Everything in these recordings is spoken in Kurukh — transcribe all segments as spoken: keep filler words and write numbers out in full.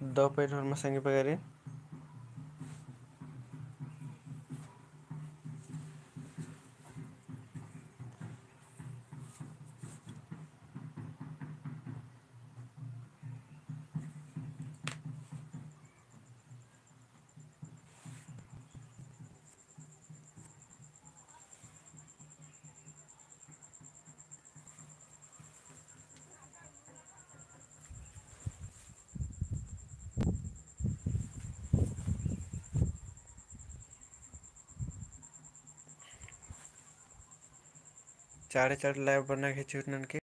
दव पैरी होरमा संगी बगरो। चाड़े चाड़े live बरना के चुरनन के।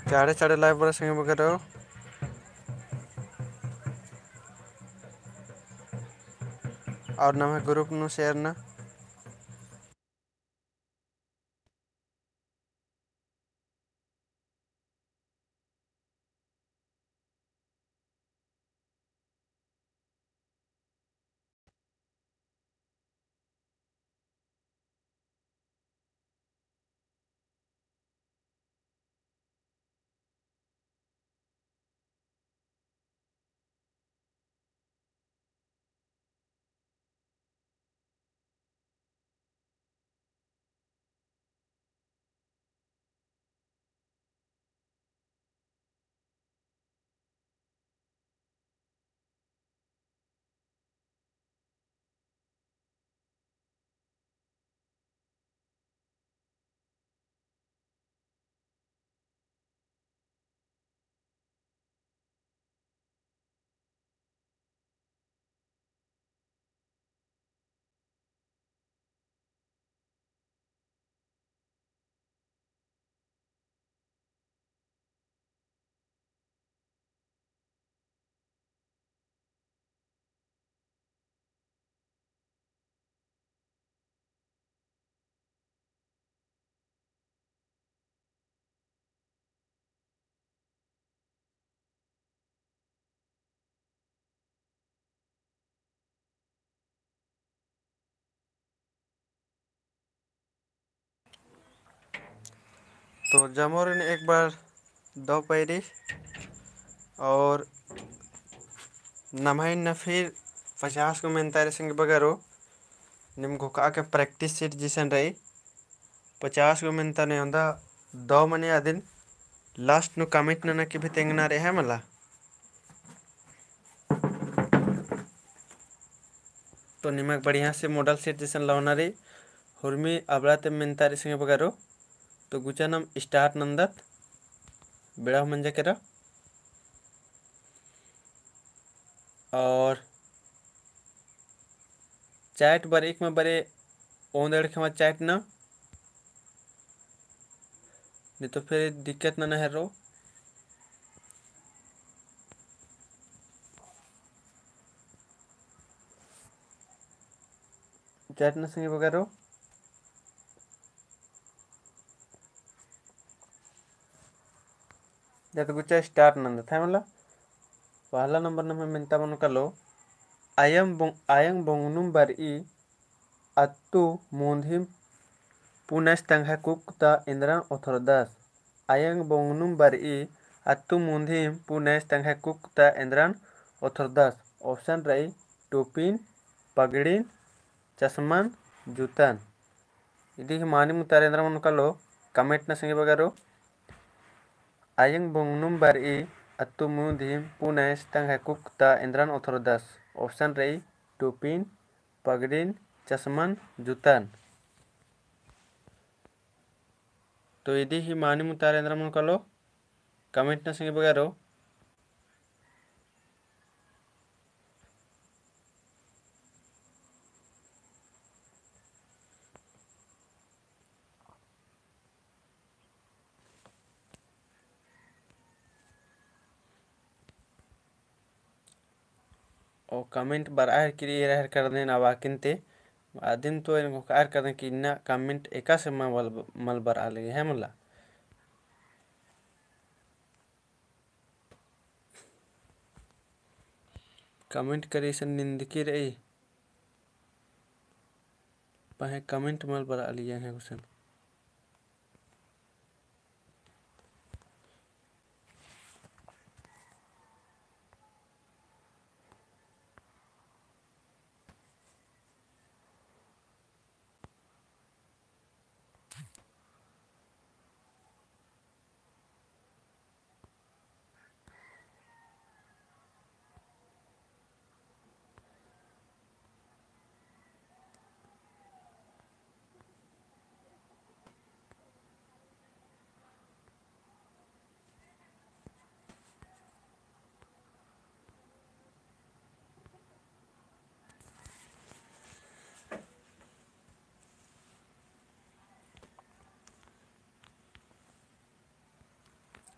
चाड़े चाड़े live बरआ संगी बगरो। और नम्है group नू share ना। तो जमोरिन एक बार दव पैरी और नम्है इन्ना फिर पचास गो मेन्ता रई संगी बगरो, नीम घोखा के practice set जैसन रई। पचास गो मेन्ता ने ओन्दा दव मनी अदिन last नू comment नना की भी तेंगना रई है मला। तो निमक बढ़िया से model set जैसन लौना रई। हुरमी अबड़ा ते मेन्ता रई संगी बगरो। तो गुचा नाम start नन्दत। बेड़ा मंजा केरा। और chat बरई का मा बरई ओन्द एड़खे मा chat ना, नी तो फिर दिक्कत नना हेरो। Chat ना संगी बगरो। जत गुचा start नन्दत है मला। पहला नंबर नम्है मेन्ता मनो कालो, अयंग बोंग-, अयंग बोंगनुम बरई अत्तु मुन्धिम पुनैस तंग्है कुक्क ता एन्द्रन ओथरदस। अयंग बोंगनुम बरई अत्तु मुन्धिम पुनैस तंग्है कुक्क ता एन्द्रन ओथरदस। Option रई टोपिन, पगड़िन, चश्मन, जूतन। इदी ही मानिम उतारे एन्द्रा मनो कालो, comment ना संगी बगरो। अयंग बोंगनुम बरई अत्तु मुन्धिम पुनैस तंग्है कुक्क ता एन्द्रन ओथरदस। Option रई टोपिन, पगड़िन, चश्मन, जूतन। तो इदी ही मानिम उतारा एन्दरा मनो कालो, comment ना संगे बगारो। ओ comment बरआ हेलरकी रई, एरा हेलरकर देन अवाकिन ते, अदिन तो एन घोखआ हेलरकर देन कि इन्ना comment एकासे मल, मल बरआ लगी है मला। Comment करी इसन निंदकी रई। पहें comment मल बरआ लगी है गुसन।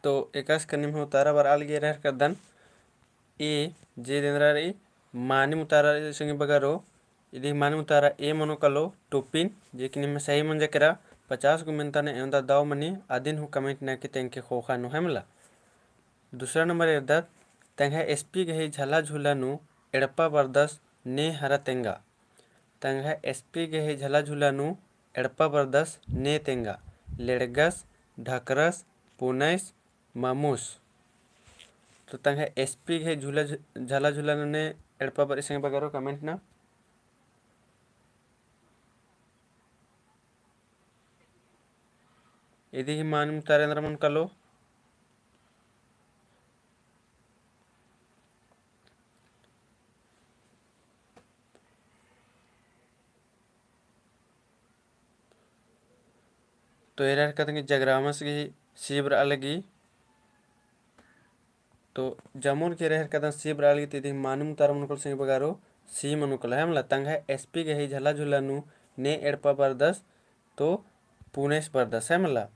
तो एकासे कनिम हूँ उतारा बरआ लगी, एरा हेलरकर दन। ए जे एन्दरा रई, मानिम उतारा रई संगी बगारो। इदी मानिम उतारा ए मनो कालो टोपिन, जे कि निम्है सही मंजा केरा, पचास गो मेन्ता ने एवंदा दव मनी, अदिन हूँ comment नना कि तेंगके ख़ोख़ा नू है मला। दूसरा नंबर एरदत, तंग्है एसपी गही झला झुला नू एड़पा बरदस ने हरा तेंगा। तंग्है एसपी गही झला झुला नू एड़पा बरदस ने तेंगा। लेड़गस, ढकरस, पुनैस, ममुस। तो तंग्है एसपी गही झुला झु-, झला झुला नू ने एड़पा बरई संगी बगारो comment ना। इदी ही मानिम उतारा एन्दरा मनो कालो। तो एरा हेलरकदन कि जगरामस गही सी बरआ लगी। तो जमुर गही एरा हेलरकदन सी बरआ लगी, तो इदी मानिम उतारा मनो कालो संगी बगारो, सी मनो कालो है मला। तंग्है एसपी गही झला झुला नू ने एड़पा बरदस, तो पुनैस बरदस है मला।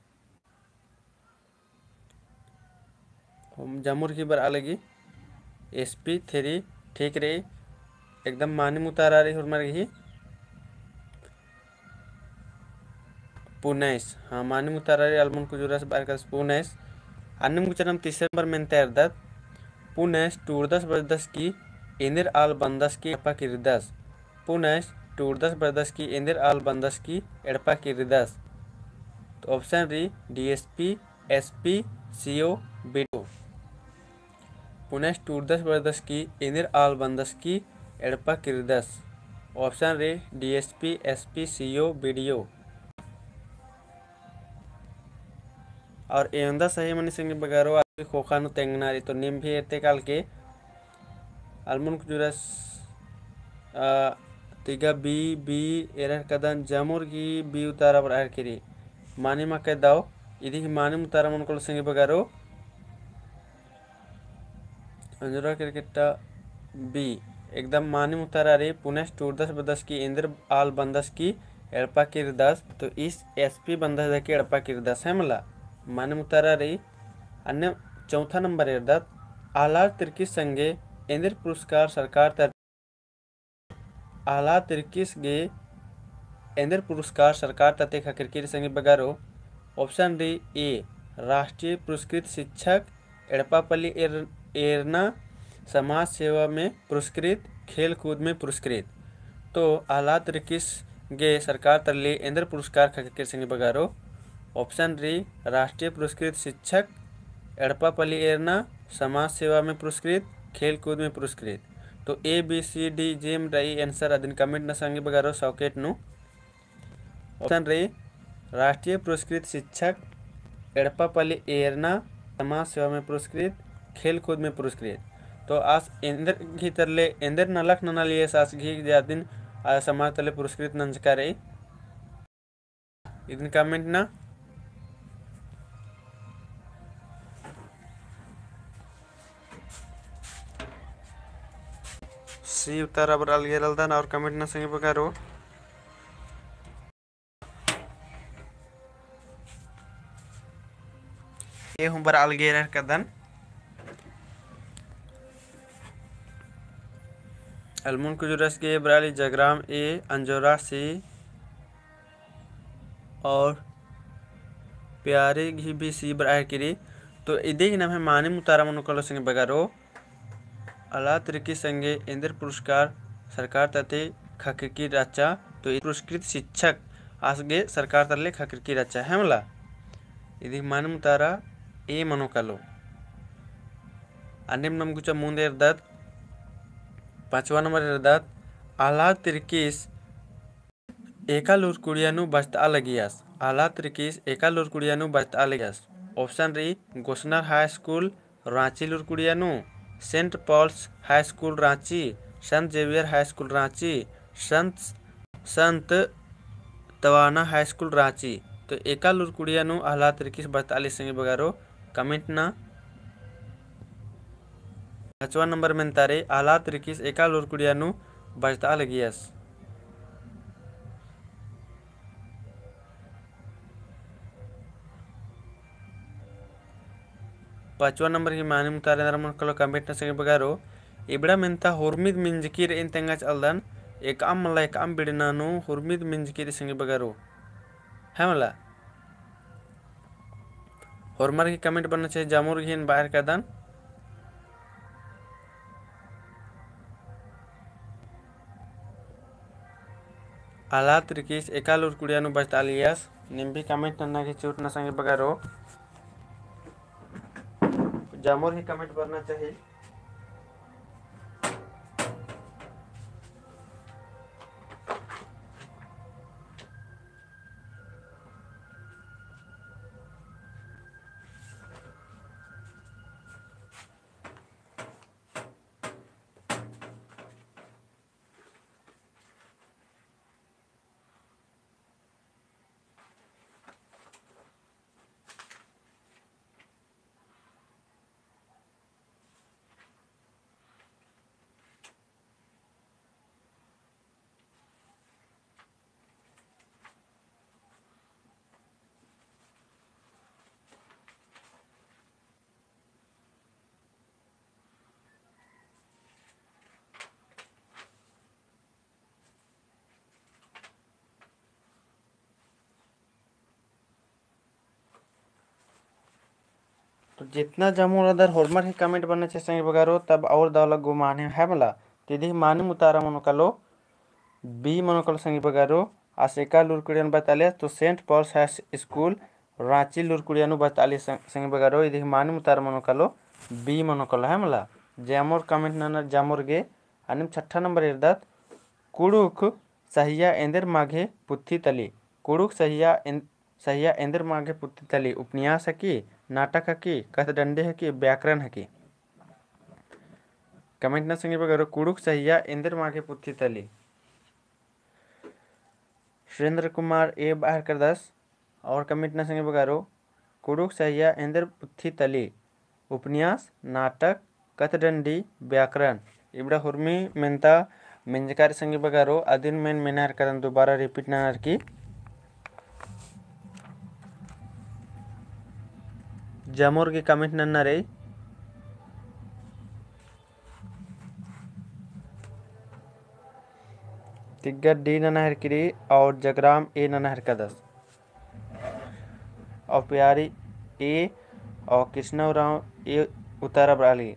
हम जमुर गही बरआ लगी, एसपी थ्री ठीक रई, एकदम मानिम उतारा रई होरमर गही। पुनैस, हाँ, मानिम उतारा रई, अलमुन कुजूरस बअर कस पुनैस। अन्नेम गुचनम तीसरा नंबर मेन्ता एरदत, पुनैस टूड़दस बरदस की एन्देर आल बन्दस की एड़पा किर्रदस। पुनैस टूड़दस बरदस की एन्देर आल बन्दस की एड़पा किर्रदस। तो option रई डीएसपी, एसपी, सीओ, बीडीओ। पुनैस टूड़दस बरदस की एन्देर आल बन्दस की एड़पा किर्रदस। Option रई डीएसपी, एसपी, सीओ, बीडीओ। और एवंदा सही मनी संगी बगारो, आर ख़ोख़ा नू तेंगना रई, तो नीम भी एरते काल के। अलमुन कुजूरस, आ, तिगा बी, बी, एरा हेलरकदन जमुर गही बी उतारा बरआ हेलरकी रई। मानिम अकय दव, इदी ही मानिम उतारा मनो कालो संगी बगारो। अंजुरा केरकेट्टा बी, एकदम मानिम उतारा रई, पुनैस टूड़दस बरदस की एन्देर आल बन्दस की एड़पा किर्रदस, तो ईस एसपी बन्दस दकी एड़पा किर्रदस है मला, मानिम उतारा रई। अन्ने चौथा नंबर एरदत, आह्लाद तिर्कीस संगे एन्देर पुरस्कार सरकार तर आह्लाद तिर्कीस गे एन्देर पुरस्कार सरकार तरती ख़क्खरकी रई संगी बगारो। Option रई ए, राष्ट्रीय पुरस्कृत शिक्षक, एड़पा पल्ली एर-, एरना, समाज सेवा में पुरस्कृत, खेल कूद में पुरस्कृत। तो आह्लाद तिर्कीस गे सरकार तरती एन्देर पुरस्कार ख़क्खरकी रई संगी बगारो। Option रई राष्ट्रीय पुरस्कृत शिक्षक, एड़पा पल्ली एरना, समाज सेवा में पुरस्कृत, खेल कूद में पुरस्कृत। तो ए, बी, सी, डी, जेम रई answer अदिन comment ना संगी बगारो शॉर्टकट नू। Option रई राष्ट्रीय पुरस्कृत शिक्षक, एड़पा पल्ली एरना, समाज सेवा में पुरस्कृत, खेल कूद में पुरस्कृत। तो आस एन्देर गही तरले, एन्देर नलख नना लियस आस गही जातिन, आ, समाज तले पुरस्कृत नंजका रई। इदिन comment ना। C उत्तर अबर अलगे रलदन और comment ना संगी बगारो। A हूँ बरआ लगी रहर कदन। अलमुन कुजूरस गे बरआ ली जगराम A, अंजोरा C और प्यारी गही भी C बरआ हेलरी। तो इदी गही नम्है मानिम उतारा मनो कालो संगी बगारो। आला तिरकी संगे एन्देर पुरस्कार सरकार तरती ख़क्खरकी रहचा, तो ई पुरस्कृत शिक्षक आस गे सरकार तरले ख़क्खरकी रहचा, है मला? इदी मानिम उतारा A मनो कालो। अन्नेम नाम गुचा मुन्द एरदत, पाँचवा नंबर एरदत, आला तिरकीस एका लूरकुड़िया नू बचतआ लगियस। आला तिरकीस एका लूरकुड़िया नू बचतआ लगियस। Option रई, गोसनर high school राँची लूरकुड़िया नू, Saint Paul's high school राँची, संत जेवियर high school राँची, संत, संत तवाना high school राँची। तो एका लूरकुड़िया नू आला तिरकीस बचतआ लगियस संगी बगारो, comment ना। पाँचवा नंबर मेन्ता रई, आला तिरकीस एका लूरकुड़िया नू बचतआ लगियस। पाँचवा नंबर गही मानिम उतारा एन्देर मनो कालो comment ना संगी बगारो। इबड़ा मेन्ता होरमिद मिंजकी रई एन तेंगा चालदन, एकअम मला एकअम बिड़ना नू होरमिद मिंजकी रई संगी बगारो। है मला? होरमर गही comment बरना चाही, जामोर गही एन बअर कादन। आला तिरकीस एका लूरकुड़िया नू बचतआ लगियस, नीम भी comment नन्ना गही चिहुटना संगी बगारो। जामोर गही comment बरना चाही। तो जितना जामोर रअदर होरमर ही comment बरना चाही संगी बगारो, तब और दव लग्गो माने है मला। तो इदी मानिम उतारा मनो कालो B मनो कालो संगी बगारो, आस एका लूरकुड़िया नू बचतआ लगियस, तो Saint Paul's high school राँची लूरकुड़िया नू बचतआ लगियस संग-, संगी बगारो, इदी मानिम उतारा मनो कालो B मनो कालो है मला। जामोर comment नन्ना जामोर गे, अन्नेम छठा नंबर एरदत, कुँड़ुख़ सहिया एन्देर माघे पुथी तली। कुँड़ुख़ सहिया एन-, सहिया एन्देर माघे पुथी तली, उपन्यास हकी, नाटक हकी, कथडंडी हकी, व्याकरण हकी। Comment ना संगी बगारो, कुँड़ुख़ सहिया एन्देर माघे पुथी तली। सुरेंद्र कुमार A बअर कादस, और comment ना संगी बगारो, कुँड़ुख़ सहिया एन्देर पुथी तली, उपन्यास, नाटक, कथडंडी, व्याकरण। इबड़ा हुरमी मेन्ता मेंजका रई संगी बगारो, अदिन मेन मेनर करन दुबारा repeat ननर की। जामोर गे comment नन्ना रई। तिग्गा D नना हेलरी और जगराम A नना हेलरकदस। और प्यारी A और कृष्णा उराँव A उतारा बरआ लगी।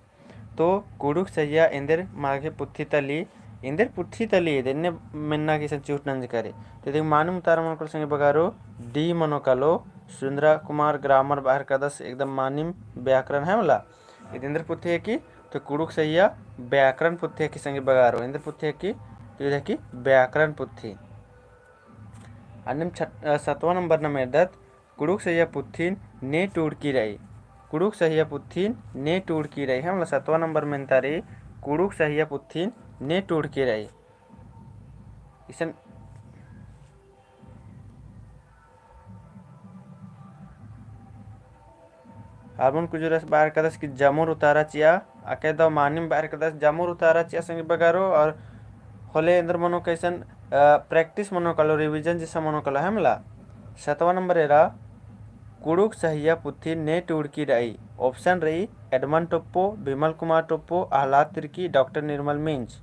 तो कुँड़ुख़ सहिया एन्देर माघे पुथी तली, एन्देर पुथी तली, एन्ने मेन्ना की संचूट नंजका रई। तो इदी मानिम उतारा मनो कालो संगी बगारो D मनो कालो, सुरेंद्र कुमार grammar बअर कादस एकदम मानिम व्याकरण है मला। इद एन्देर पुथी है कि, तो कुँड़ुख़ सहिया व्याकरण पुथी है कि संगी बगारो, एन्देर पुथी है कि, तो इद है कि व्याकरण पुथी। अन्नेम छठ-, अ, सतवाँ नंबर नम एरदत, कुँड़ुख़ सहिया पुथिन ने टूड़की रई। कुँड़ुख़ सहिया पुथिन ने टूड़की रई, है मला सतवा नंबर मेन्ता रई, कुँड़ुख़ सहिया पुथिन ने टूड़की रई। इसन आलमुन कुजूरस बअर कदस कि जमुर उतारा चिआ, अकय दव मानिम बअर कदस जमुर उतारा चिआ संगी बगारो, और होले एन्देर मनो कइसन, अ, practice मनो कालो, revision जैसा मनो कालो, है मला। सतवा नंबर एरा, कुँड़ुख़ सहिया पुथिन ने टूड़की रई। Option रई एडमंड टोप्पो, विमल कुमार टोप्पो, अहलाद तिर्की, डॉक्टर निर्मल मिंज।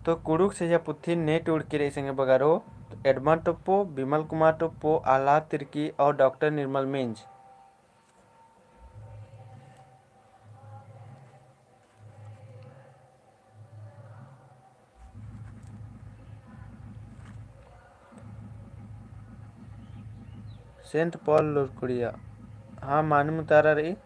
तो कुँड़ुख़ सहिया पुथिन ने टूड़की रई संगी बगारो, तो एडमंड टोप्पो, विमल कुमार टोप्पो, अहलाद तिर्की और डॉक्टर निर्मल मिंज। सेंट पॉल लुरकुड़िया। हाँ, मानिम उतारा रई।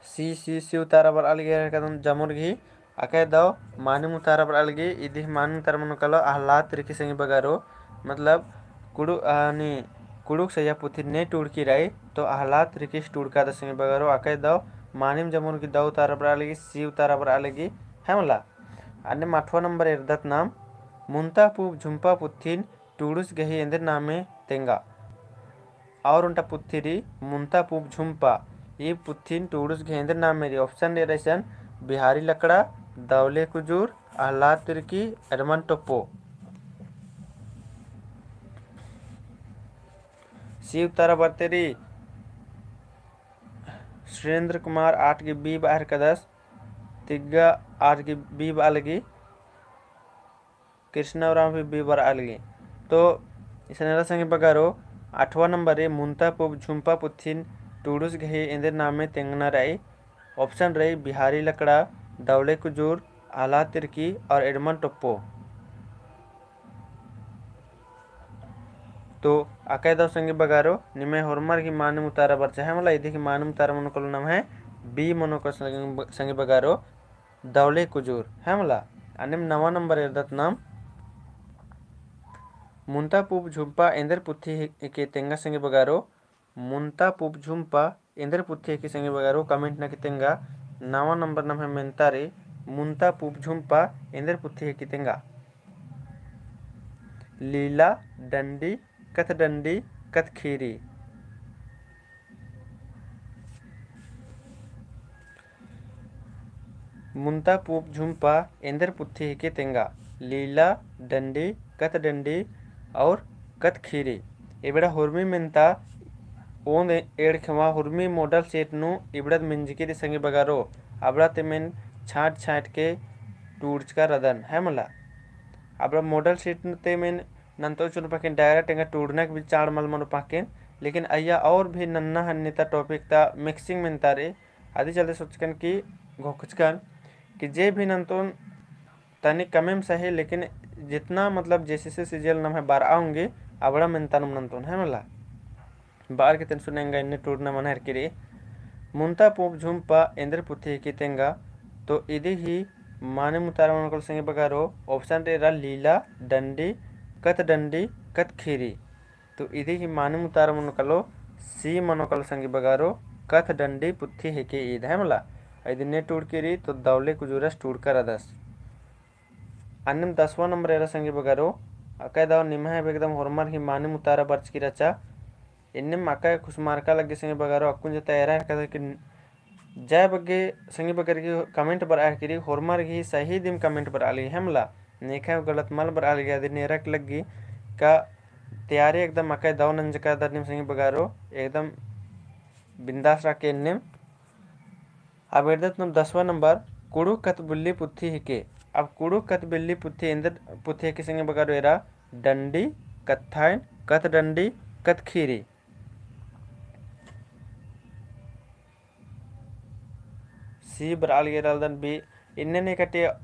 सी, सी, सी उतारा बरआ लगी एरा कदम जमुर गही। अकय दव मानिम उतारा बरआ लगी, इदी मानिम उतारा मनो कालो अहलाद तिर्की संगी बगारो, मतलब कुँड़ु-, अ, नी, कुँड़ुख़ सहिया पुथिन ने टूड़की रई, तो अहलाद तिर्कीस टूड़कादस संगी बगारो। अकय दव मानिम जमुर गही दव उतारा बरआ लगी, सी उतारा बरआ लगी, है मला। अन्नेम आठवा नंबर एरदत नाम, मुन्ता पूँप झुम्पा पुथिन टूड़ुस गही एन्देर नामे तेंगा। और ओन्टा पुथी रई मुन्ता पूँप झुम्पा। ई पुथिन टूड़ुस गही एन्देर नामे रई। Option रई इसन बिहारी लकड़ा, दवले कुजूर, अहलाद तिर्की, एडमंड टोप्पो। सी उतारा बरते रई सुरेंद्र कुमार आठ गही बी बअर कदस, तिग्गा आठ गही बी बआ लगी। कृष्णा उराँव भी बी बरआ लगी। तो इसन एरा संगी बगारो, आठवा नंबर रई मुन्ता पूँप झुम्पा पुथिन टूड़ुस गही एन्देर नामे तेंगना रई। Option रई बिहारी लकड़ा, दवले कुजूर, अहलाद तिर्की और एडमंड टोप्पो। तो अकय दव संगी बगारो, निम्है होरमर गही मानिम उतारा बरचा है मला, इदी गही मानिम उतारा मनो कालो नम्है बी मनो कालो संगी, संगी बगारो। दवले कुजूर, है मला। अन्नेम नवा नंबर एरदत नाम, मुन्ता पूँप झुम्पा एन्देर पुथी हेके तेंगा संगी बगारो, मुन्ता पूँप झुम्पा एन्देर पुथी हेके संगी बगारो, comment नना की तेंगा। नवा नंबर नम्है मेन्ता रई, मुन्ता पूँप झुम्पा एन्देर पुथी हेके तेंगा। लीला, डंडी, कथडंडी, कथखीरी। मुन्ता पूँप झुम्पा एन्देर पुथी हेके तेंगा। लीला, डंडी, कथडंडी और कथखीरी। इबड़ा हुरमी मेन्ता ओन्द एड़खेवा हुरमी model set नू इबड़ाद मिंजकी रई संगी बगारो। अबड़ा तेमेन छाँट छाँट के टूड़चका रअदन, है मला। अबड़ा model set नू तेमेन नन्तोन चुन पाकेन direct एंगा टूड़ना के भी चाड़ मल मनो पाकेन, लेकिन अइय्या और भी नन्ना हन्नी ता topic ता mixing मेन्ता रई। अदी चलते सोचकन कि घोखचकन कि जे भी नन्तोन तनी कमेम सही, लेकिन जितना मतलब JCC CGL नम्है बरआ ओंगी, अबड़ा मेन्ता नुम नन्तोन है मला। बअर की tension एंगा इन्ने टूड़ना मना हेरकी रई। मुन्ता पूँप झुम्पा एन्देर पुथी हेके तेंगा, तो इदी ही मानिम उतारा मनो कालो संगी बगारो, option रई एरा लीला, डंडी, कथडंडी, कथखीरी। तो इदी ही मानिम उतारा मनो कालो, सी मनो कालो संगी बगारो, कथडंडी पुथी हेके ईद है मला। इदी ने टूड़की रई, तो दवले कुजूरस टूड़का रअदस। अन्नेम दसवा नंबर एरा संगी बगारो, अकय दव निम्है भी एकदम होरमर ही मानिम उतारा बरचकी रचा। इन्नेम अकय खुसमारका लग्गी संगी बगारो, अक्कुन जता एरा हेरका कि जय बग्गे संगी बगर की comment बरआ हेरकी रई, होरमर गही सही दिम comment बरआ लगी है मला। नेखा गलत मल बरआ लगी, अदिन एरा लग्गी का तैयारी एकदम अकय दव नंजका दर निम संगी बगारो, एकदम बिंदास रअके इन्नेम। अब एरदत नाम दसवा नंबर, कुँड़ुख़ कथबिल्ली पुथी हेके। अब कुँड़ुख़ कथबिल्ली पुथी एन्देर पुथी हेके संगी बगारो एरा, डंडी, कत्थाइन, कथडंडी, कथखीरी। सी बरआ लगी एरा, रअदन बी। इन्ने ने कटे, अ,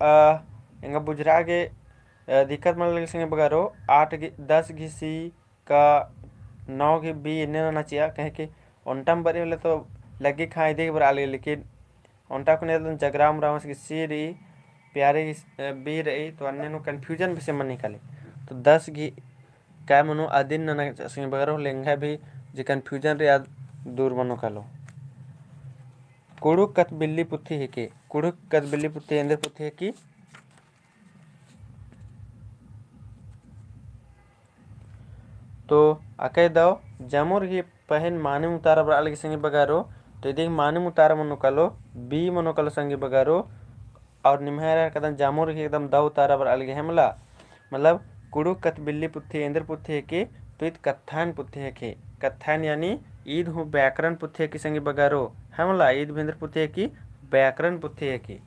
एंगा बुझुरआ गे, अ, दिक्कत मना लगी संगी बगारो, आठ गही, दस गही सी का नौ गही बी इन्ने नना चिआ, कहे कि ओन्टाम बरई होले तो लग्गी ख़ने इदी बरआ लगी, लेकिन ओन्टा कुने तो जगराम रावस गही सी रई, प्यारे गही, अ, बी रई, तो अन्ने नू confusion बेसे मनी काली। तो दस गही काय मनो अदिन नना संगी बगरो, लेंग्है भी जे confusion रई आद दूर मनो कालो। कुँड़ुख़ कत्थ बिल्ली पुथी हेके। कुँड़ुख़ कत्थ बिल्ली पुथी एन्देर पुथी हेके। तो अकय दव जामोर गही पहें मानिम उतारा बरआ लगी संगी बगरो। तो इदी गही मानिम उतारा मनो कालो, B मनो कालो संगी बगरो। और निम्है एरा कदन जामोर गही एकदम दव उतारा बरआ लगी है मला। मतलब कुँड़ुख़ कत्थ बिल्ली पुथी एन्देर पुथी हेके, तो ईद कत्थायन पुथी हेके। कत्थायन यानी ईद हूँ व्याकरण पुथी हेके संगी बगरो। है मला, ईद भी एन्देर पुथी हेके, व्याकरण पुथी हेके।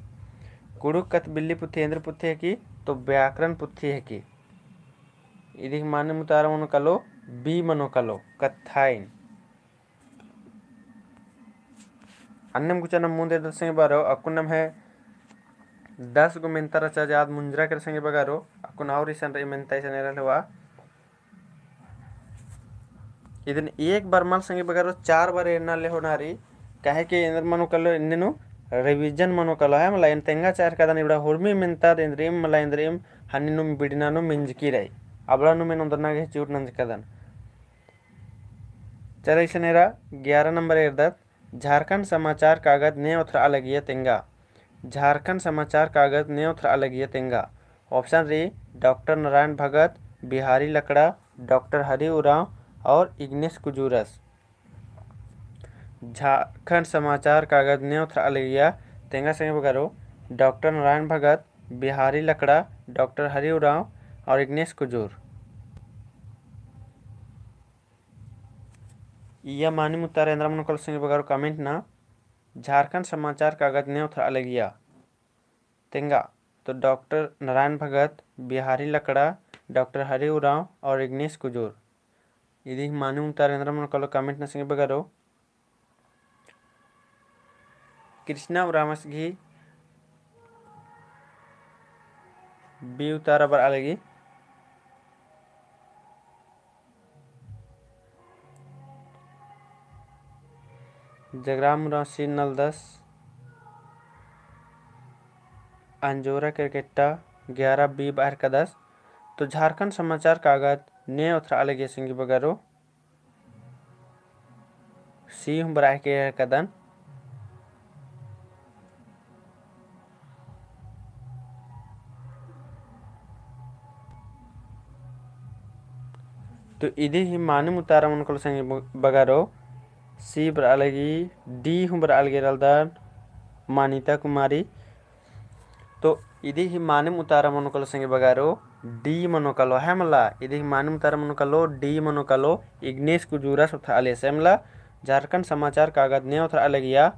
कुँड़ुख़ कत्थ बिल्ली पुथी एन्देर पुथी हेके, तो व्याकरण पुथी हेके। इदी गही मानिम उतारा मनो कालो, B मनो कालो, कत्थायन। अन्नेम गुचा नम मुन्द एदत संगी बगरो, अक्कुन नम्है दस गो मेन्ता रहचा जे आद मुंजरा केरा संगी बगरो, अक्कुन और इसन रई मेन्ता इसन एरा लेवा। इदिन एक बार मल संगी बगरो, चार बार एरना लेहो नारी, काहे कि एन्देर मनो कालो, एन्ने नू revision मनो कालो है मला। एन तेंगा चार कदन इबड़ा हुरमी मेन्ता एन्देरिम मला, एन्देरिम हन्नी नू बिड़ना नू मिंजकी रई। अबड़ा नू एन ओन्दरना गही चिउर नंजकदन। चलो इसन एरा ग्यारह नंबर एरदत, झारखंड समाचार कागद ने ओथरआ लगिया तेंगा। झारखंड समाचार कागद ने ओथरआ लगिया तेंगा। Option रई डॉक्टर नारायण भगत, बिहारी लकड़ा, डॉक्टर हरि उरांव और इग्नेस कुजूरस। झारखंड समाचार कागद ने ओथरआ लगिया तेंगा संगी बगरो, डॉक्टर नारायण भगत, बिहारी लकड़ा, डॉक्टर हरि उरांव और इग्नेस कुजूर। इय्या मानिम उतारा एन्दरा मनो कालो संगी बगरो comment ना। झारखंड समाचार कागद ने ओथरआ लगिया तेंगा, तो डॉक्टर नारायण भगत, बिहारी लकड़ा, डॉक्टर हरि उरांव और इग्नेस कुजूर। इदी गही मानिम उतारा एन्दरा मनो कालो comment ना संगी बगरो। कृष्णा उरांवस गही B उतारा बरआ लगी। जगराम उरांव सी नलदस, अंजोरा केरकेट्टा ग्यारह B बअर कदस। तो झारखंड समाचार कागद ने ओथरआ लगिया संगी बगरो। C हूँ बरआ केरा कदन। तो इदी गही मानिम उतारा मनो कालो संगी ब-, बगरो, C बरआ लगी, D हूँ बरआ लगी रअदन, मानिता कुमारी। तो इदी गही मानिम उतारा मनो कालो संगी बगरो, D मनो कालो है मला। इदी गही मानिम उतारा मनो कालो, D मनो कालो, इग्नेस कुजूरस ओथरआ लगियस है मला। झारखंड समाचार कागद ने ओथरआ लगिया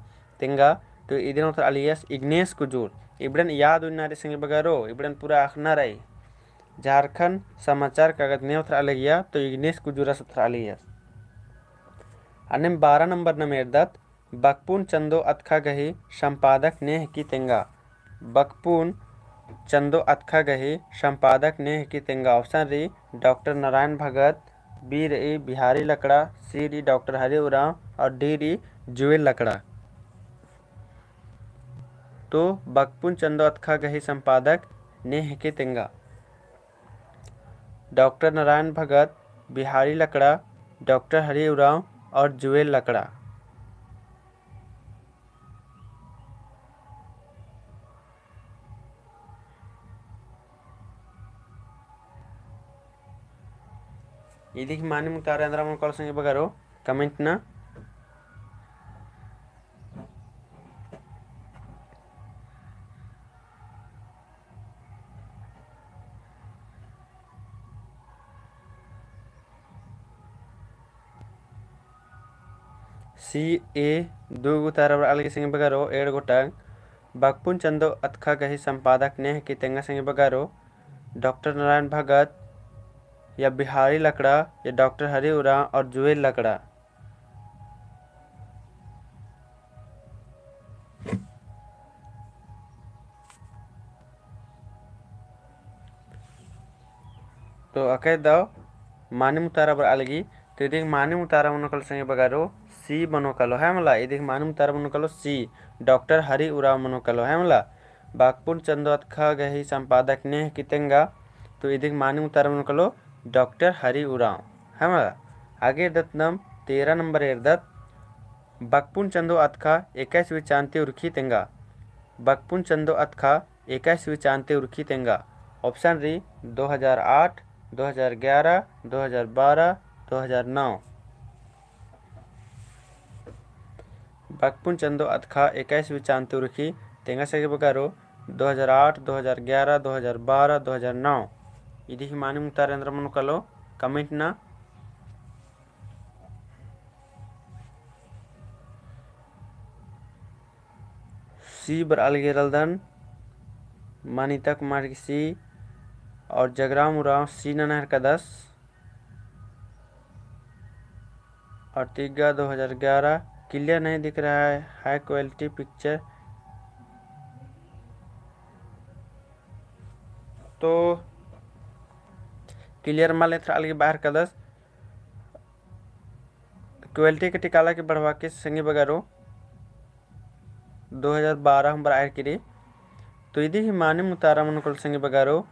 तेंगा, तो इदिन ओथरआ लगियस इग्नेस कुजूर। इबड़न याद उइना रई संगी बगरो, इबड़न पूरा अख़ना रई। झारखंड समाचार कागद ने ओथरआ लगिया, तो इग्नेस कुजूरस ओथरआ लगियस। अन्नेम बारह नंबर नम एरदत, बकपुन चंदो अतखा गही संपादक ने हेके तेंगा। बकपुन चंदो अतखा गही संपादक ने हेके तेंगा। Option रई डॉक्टर नारायण भगत, B रई बिहारी लकड़ा, C रई डॉक्टर हरि उरांव और D रई जुएल लकड़ा। तो बकपुन चंदो अतखा गही संपादक ने हेके तेंगा। डॉक्टर नारायण भगत, बिहारी लकड़ा, डॉक्टर हरि उरांव और जुएल लकड़ा। इदी गही मानिम उतारा एन्दरा मनो कालो संगी बगरो, comment ना। C A दू गो उतारा बरआ लगी संगी बगरो, एंड़ गोटंग। बकपुन चंदो अतखा गही संपादक ने हेके तेंगा संगी बगरो, डॉक्टर नारायण भगत, या बिहारी लकड़ा, या डॉक्टर हरि उरांव और जुएल लकड़ा। तो अकय दव मानिम उतारा बरआ लगी। तो इदी गही मानिम उतारा मनो कालो संगी बगरो, C मनो कालो है मला। इदी गही मानिम उतारा मनो कालो C, डॉक्टर हरि उरांव मनो कालो है मला। बकपुन चंदो अतखा गही संपादक ने हेके तेंगा। तो इदी गही मानिम उतारा मनो कालो डॉक्टर हरि उराँव। है मला, आगे एरदत नम तेरह नंबर एरदत, बकपुन चंदो अतखा एका ईस्वी चान ती उरखी तेंगा। बकपुन चंदो अतखा एका ईस्वी चान ती उरखी तेंगा। Option रई दो हज़ार आठ, दो हज़ार ग्यारह, दो हज़ार बारह, दो हज़ार नौ। बकपुन चंदो अतखा एका ईस्वी चान ती उरखी तेंगा संगी बगरो, दो हज़ार आठ, दो हज़ार ग्यारह, दो हज़ार बारह, दो हज़ार नौ। इदी ही मानिम उतारा एन्दरा मनो कालो, comment ना। C बरआ लगी रअदन, मानिता कुमार की C, और जगराम उराँव C नना हेलरकदस। और तिग्गा दो हज़ार ग्यारह, clear नहीं दिख रहा है, high quality picture। तो clear मल एथरआ लगी बरआ हेलरकदस। Quality के टिकाला के बढ़वा के संगी बगरो, दो हज़ार बारह हूँ बरआ हेलरकी रई। तो इदी ही मानिम उतारा मनो कालो संगी बगरो,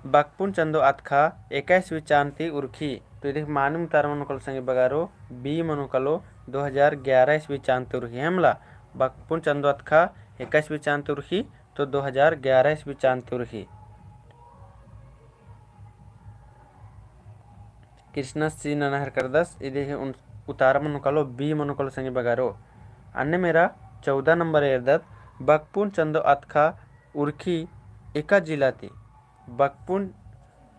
बकपुन चंदो अतखा एका ईस्वी चान ती उरखी। तो इदी ही मानिम उतारा मनो कालो संगी बगरो, B मनो कालो, दो हज़ार ग्यारह ईस्वी चान ती उरखी। है मला, बकपुन चंदो अतखा एका ईस्वी चान ती उरखी, तो दो हज़ार ग्यारह ईस्वी चान ती उरखी। कृष्णा C नना हेलरकदस, इदी ही उन-, उतारा मनो कालो, B मनो कालो संगी बगरो। अन्नेम एरा चौदह नंबर एरदत, बकपुन चंदो अतखा उरखी एका जिला ती। बकपुन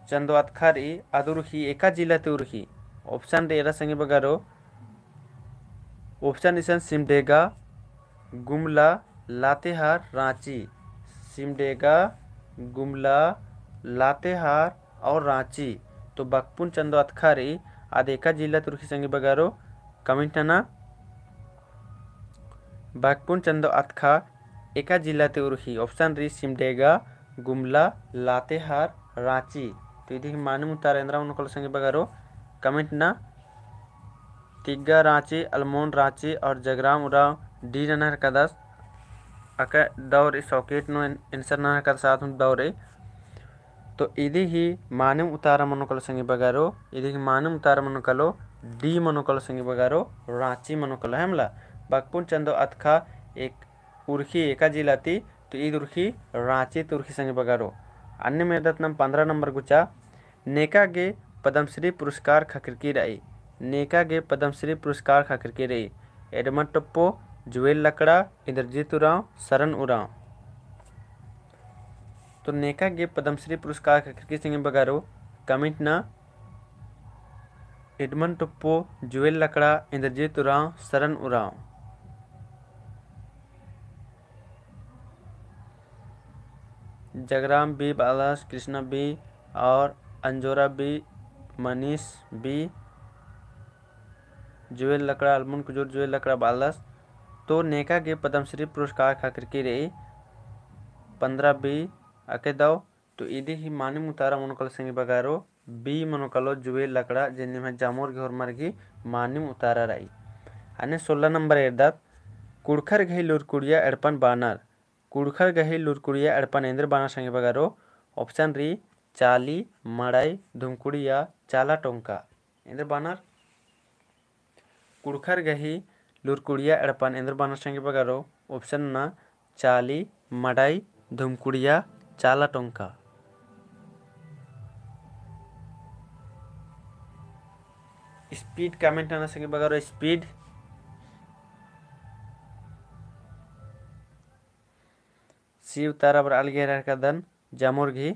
चंदो अतखा रई, अद उरखी एका जिला ती उरखी। Option रई एरा संगी बगरो, option इसन सिमडेगा, गुमला, लातेहार, राँची। सिमडेगा, गुमला, लातेहार और राँची। तो बकपुन चंदो अतखा रई, अद एका जिला ती उरखी संगी बगरो, comment नना। बकपुन चंदो अतखा एका जिला ती उरखी। Option रई सिमडेगा, गुमला, लातेहार, राँची। तो इदी ही मानिम उतारा एन्दरा मनो कालो संगी बगरो, comment नना। तिग्गा राँची, अलमोन राँची और जगराम उराँव D नना हेलरकदस। अक्का दौ रई, सौ की ईट नू एन-, answer नना हेलरकदस, साथ हूँ दौ रई। तो इदी ही मानिम उतारा मनो कालो संगी बगरो, इदी ही मानिम उतारा मनो कालो, D मनो कालो संगी बगरो, राँची मनो कालो। है मला, बकपुन चंदो अतखा एक उरखी एका जिला ती, तो ईद उरखी राँची ती उरखी संगी बगरो। अन्नेम एरदत नम पन्द्रह नंबर गुचा, नेका गे पद्मश्री पुरस्कार ख़क्खरकी रई। नेका गे पद्मश्री पुरस्कार ख़क्खरकी रई। एडमंड टोप्पो, जुएल लकड़ा, इंद्रजीत उराँव, सरन उराँव। तो नेका गे पद्मश्री पुरस्कार ख़क्खरकी संगी बगरो, comment नना। एडमंड टोप्पो, जुएल लकड़ा, इंद्रजीत उराँव, सरन उराँव। जगराम B बआलस, कृष्णा B और अंजोरा B, मनीष B, जुएल लकड़ा, अलमुन कुजूर जुएल लकड़ा बआलस। तो नेका गे पद्मश्री पुरस्कार ख़क्खरकी रई पन्द्रह B अक्का दौ। तो इदी ही मानिम उतारा मनो कालो संगी बगरो, B मनो कालो, जुएल लकड़ा, जे निम्है जामोर गही होरमर गही मानिम उतारा रई। अन्ने सोलह नंबर एरदत, कुँड़ुख़र गही लूरकुड़िया एड़पन बानर। कुँड़ुख़र गही लूरकुड़िया एड़पन एन्देर बानर संगी बगरो? Option रई, चाली, मड़ई, धुमकुड़िया, चाला टोंका। एन्देर बानर? कुँड़ुख़र गही लूरकुड़िया एड़पन एन्देर बानर संगी बगरो? Option नना, चाली, मड़ई, धुमकुड़िया, चाला टोंका। Speed comment नना संगी बगरो, speed। C उतारा बरआ लगी रहरकदन, जामोर गही।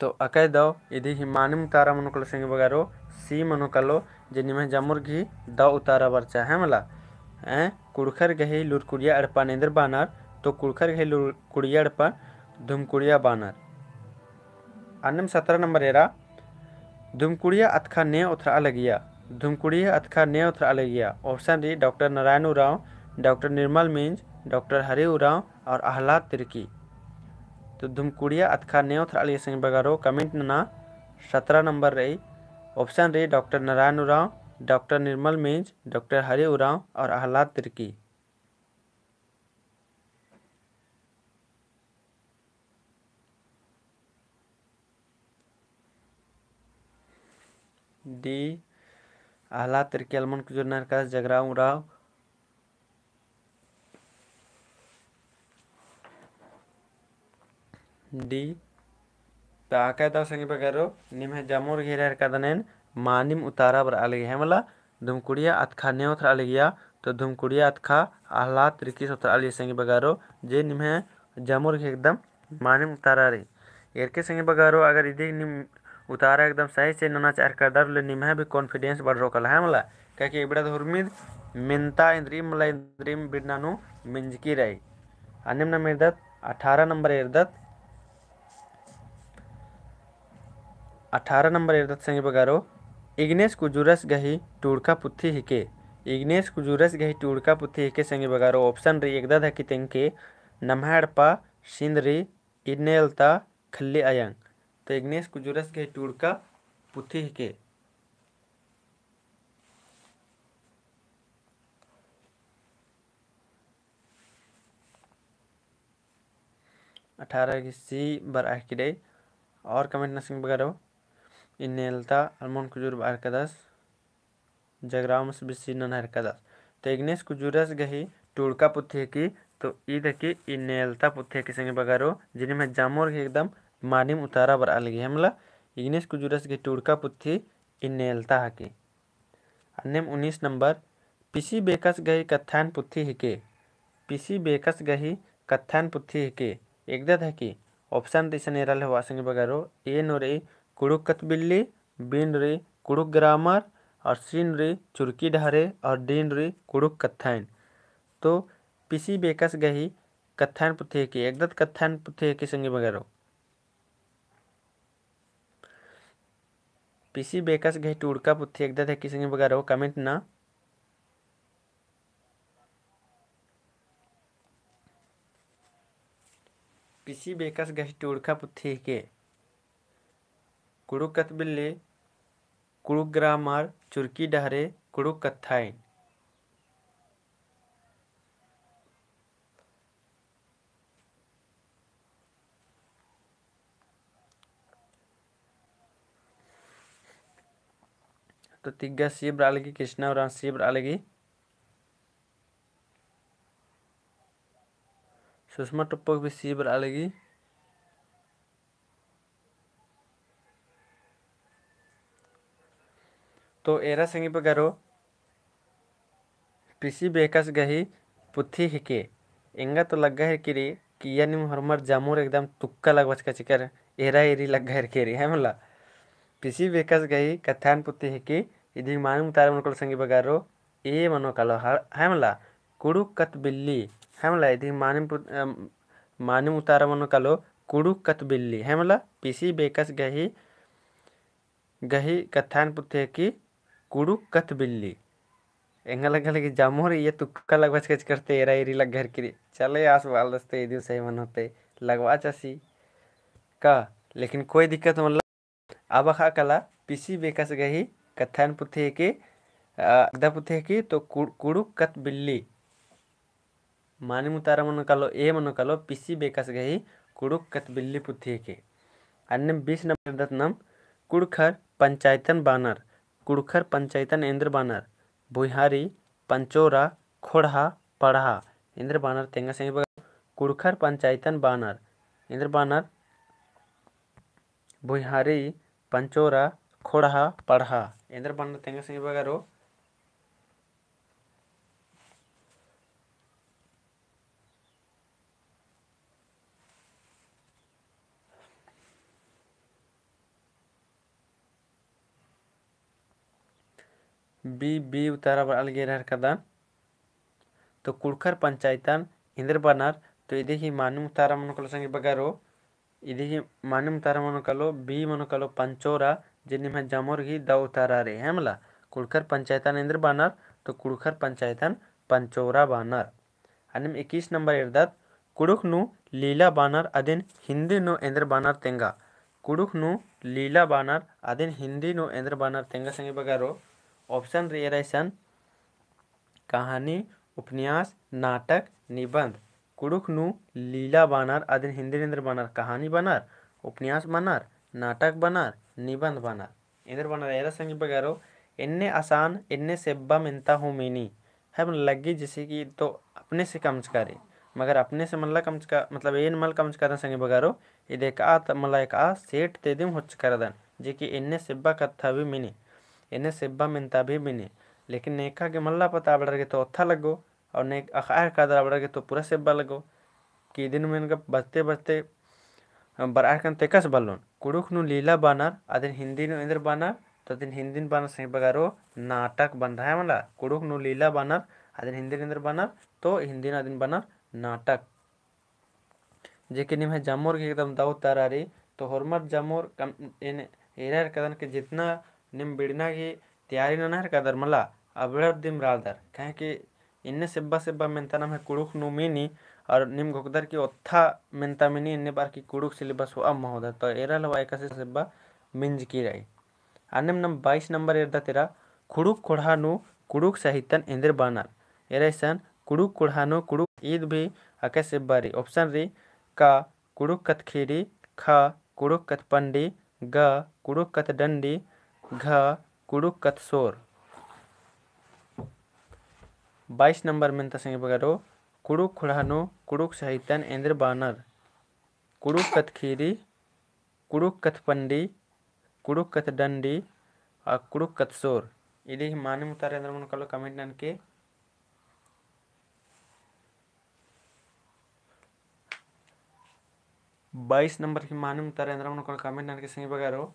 तो अक्का दौ, इदी ही मानिम उतारा मनो कालो संगी बगरो, C मनो कालो, जे निम्है जामोर गही दौ उतारा बरचा है मला। हैं, कुँड़ुख़र गही लूरकुड़िया एड़पन एन्देर बानर, तो कुँड़ुख़र गही लूरकुड़िया एड़पन धुमकुड़िया बानर। अन्नेम सतरा नंबर एरा, धुमकुड़िया अतख़ा ने ओथरआ लगिया। धुमकुड़िया अतख़ा ने ओथरआ लगिया। Option रई, डॉक्टर नारायण उराँव, डॉक्टर निर्मल मिंज, डॉक्टर हरि उराँव और अहलाद तिर्की। तो धुमकुड़िया अतख़ा ने ओथरआ लगिया संगी बगरो, comment नना। सतरा नंबर रई। Option रई, डॉक्टर नारायण उराँव, डॉक्टर निर्मल मिंज, डॉक्टर हरि उराँव और अहलाद तिर्की। D, आह्लाद तिर्की, अलमन कुजूर नहर का जगराम उराँव। D। तो आकय दव संगी बगरो, निम्है जमोर घेरा हेरका दनेन मानिम उतारा बरआ लगी है मला, धुमकुड़िया अतखा नेवथ रआ लगिया, तो धुमकुड़िया अतखा आह्लाद तिर्की सोथरआ लगी संगी बगरो, जे निम्है जमोर घे एकदम मानिम उतारा रई। एरके संगी बगरो, अगर इदी निम उतारा एकदम सही से नना चाहर करदर ले निम्है भी confidence बढ़रो कला है मला, काहे कि इबड़ा धुरमिद मेन्ता इन्द्रिम मला इन्द्रिम बिड़ना नू मिंजकी रई। अन्नेम नम एरदत अठारह नंबर एरदत, अठारह नंबर एरदत संगी बगरो, इग्नेस कुजूरस गही टूड़का पुथी हिके। इग्नेस कुजूरस गही टूड़का पुथी हिके संगी बगरो, option रई एकदा धकी तेंके नम्है एड़पा, सिंद रई इन्नेलता, खल्ली अयंग। तो इग्नेस कुजूरस गही टूड़का पुथी हिके। अठारह की C बरआ हिकी रई। और comment नना संगी बगरो, इन्नेलता अलमन कुजूर बरआ हेरकदस, जगरामस भी C नना हेरकदस। तो इग्नेस कुजूरस गही टूड़का पुथी हिकी, तो ईद हिकी इन्नेलता पुथी हिकी संगी बगरो, जे निम्है जमोर घे एकदम मानिम उतारा बरआ लगी है मला, इग्नेस कुजूरस गही टूड़का पुथी इन्नेलता हिकी। अन्नेम उन्नीस नंबर, पिसी बेकस गही कत्थायन पुथी हिके। पिसी बेकस गही कत्थायन पुथी हिके। एकदा धकी option रई इसन एरा ले होआ संगी बगरो, A नू रई कुँड़ुख़ कत्थबिल्ली, B नू रई कुँड़ुख़ grammar और C नू रई चुरकी डहरे और D नू रई कुँड़ुख़ कत्थायन। तो पिसी बेकस गही कत्थायन पुथी हिके, एकदा त कत्थायन पुथी हिके संगी बगरो। पिसी बेकस गही टूड़का पुथी एकदा धकी संगी बगरो comment नना। पिसी बेकस गही टूड़का पुथी हिके कुँड़ुख़ कत्थबिल्ली, कुँड़ुख़ grammar, चुरकी डहरे, कुँड़ुख़ कत्थायन। तो तिग्गा C बरआ लगी, कृष्णा उराँव C बरआ लगी, सुषमा टोप्पो भी C बरआ लगी। तो एरा संगी बगरो, पिसी बेकस गही पुथी हिके। एंगा तो लग्गा हेरकी रई कि इया निम होरमर जमोर एकदम तुक्का लगबाचका चिकर एरा एरी लग्गा हेरकी रई, है मला। पिसी बेकस गही कत्थायन पुथी हिके, इदी मानिम उतारा मनो कालो संगी बगरो, A मनो कालो, है मला, कुँड़ुख़ कत्थबिल्ली, है मला, इदी मानिम पुथ-, अम, मानिम उतारा मनो कालो, कुँड़ुख़ कत्थबिल्ली, है मला, पिसी बेकस गही गही कत्थायन पुथी हिके कुँड़ुख़ कत्थबिल्ली। एंगा लग्गा लगी जमोर इया तुक्का लगबाचका चिकर ते एरा एरी लग्गा हेरकी रई। चले आस बालदस ते इदिन सही मनो ते लगबाचसी का, लेकिन कोई दिक्कत मल्ला। अब अख़ा काला पिसी बेकस गही कत्थायन पुथी हिके, अ, एकदा पुथी हिके तो कुँड़-, कुँड़ुख़ कत्थबिल्ली। मानिम उतारा मनो कालो, A मनो कालो, पिसी बेकस गही कुँड़ुख़ कत्थबिल्ली पुथी हिके। अन्नेम बीस नंबर एरदत नम, कुँड़ुख़र पंचायतन बानर। कुँड़ुख़र पंचायतन एन्देर बानर? भुइँहारी, पंचोरा, ख़ोंड़हा, पड़हा। एन्देर बानर तेंगा संगी बगरो, कुँड़ुख़र पंचायतन बानर। एन्देर बानर? भुइँहारी, पंचोरा, ख़ोंड़हा, पड़हा। एन्देर बानर तेंगा संगी बगरो। B, B उतारा बरआ लगी एरा हेरका दन। तो कुँड़ुख़र पंचायतन एन्देर बानर, तो इदी ही मानिम उतारा मनो कालो संगी बगरो, इदी ही मानिम उतारा मनो कालो, B मनो कालो पंचोरा, जे निम्है जमोर गही दव उतारा रई, है मला। कुँड़ुख़र पंचायतन एन्देर बानर, तो कुँड़ुख़र पंचायतन पंचोरा बानर। अन्नेम इक्कीस नंबर एरदत, कुँड़ुख़ नू लीला बानर अदिन हिन्दी नू एन्देर बानर तेंगा। कुँड़ुख़ नू लीला बानर अदिन हिन्दी नू एन्देर बानर तेंगा संगी बगरो। Option रई एरा इसन, कहानी, उपन्यास, नाटक, निबंध। कुँड़ुख़ नू लीला बानर अदिन हिन्दी नू एन्देर बानर, कहानी बानर, उपन्यास बानर, नाटक बानर, निबंध बानर। एन्देर बअनर एरा संगी बगरो, एन्ने आसान, एन्ने सेब्बा मेन्ता हूँ मिनी। है मतलब लग्गी जैसे कि तो अपने से कमचका रई, मगर अपने से मल्ला कमचका, मतलब एन मल कमचका रअदन संगी बगरो, इद एकआ त-, मल्ला एकआ सेट तेदिम होचका रअदन, जे कि एन्ने सेब्बा कत्था भी मिनी, एन्ने सेब्बा मेन्ता भी मिनी। लेकिन नेखा गे मल्ला पता बड़र गे तो ओत्था लग्गो, और ने अख़आ हेलरकदर अबड़ा गे तो पूरा सेब्बा लग्गो। कि इदिन मेनगा बचते बचते बरआ हेलरकन तो एकासे बल्लोन। कुँड़ुख़ नू लीला बअनर, अदिन हिन्दी नू एन्देर बअनर, तो अदिन हिन्दी नू बअनर संगी बगरो नाटक बअनर, है मला। कुँड़ुख़ नू लीला बअनर, अदिन हिन्दी नू एन्देर बअनर, तो हिन्दी नू अदिन बअनर नाटक। जे कि निम्है जमोर गही एकदम दौ तरा रई, तो होरमर जमोर कम, एन एरा हेलरकदन कि जितना नीम बिड़ना गही तैयारी नना हेलरकदर मला, अबड़र दिम रअदर, काहे कि एन्ने सेब्बा सेब्बा मेन्ता नम्है कुँड़ुख़ नू मिनी, और नीम घोखदर कि ओत्था मेन्ता मिनी, एन्ने बअर कि कुँड़ुख़ syllabus होआ महोदय, तो एरा लवा एकासे सेब्बा मिंजकी रई। अन्नेम नम बाईस नंबर एरदत एरा, कुँड़ुख़ ख़ोंड़हा नू कुँड़ुख़ साहित्यन एन्देर बअनर। एरा इसन कुँड़ुख़ ख़ोंड़हा नू कुँड़ुख़ ईद भी अकय सेब्बा रई। Option रई, क, कुँड़ुख़ कत्थख़ीरी, ख, कुँड़ुख़ कत्थपंडी, ग, कुँड़ुख़ कत्थडंडी, घ, कुँड़ुख़ कत्थसोर। बाईस नंबर मेन्ता संगी बगरो, कुँड़ुख़ ख़ोंड़हा नू कुँड़ुख़ साहित्यन एन्देर बअनर। कुँड़ुख़ कत्थख़ीरी, कुँड़ुख़ कत्थपंडी, कुँड़ुख़ कत्थडंडी, आ कुँड़ुख़ कत्थसोर। इदी ही मानिम उतारा एन्देर मनो कालो comment ननके। बाईस नंबर ही मानिम उतारा एन्देर मनो कालो comment ननके संगी बगरो।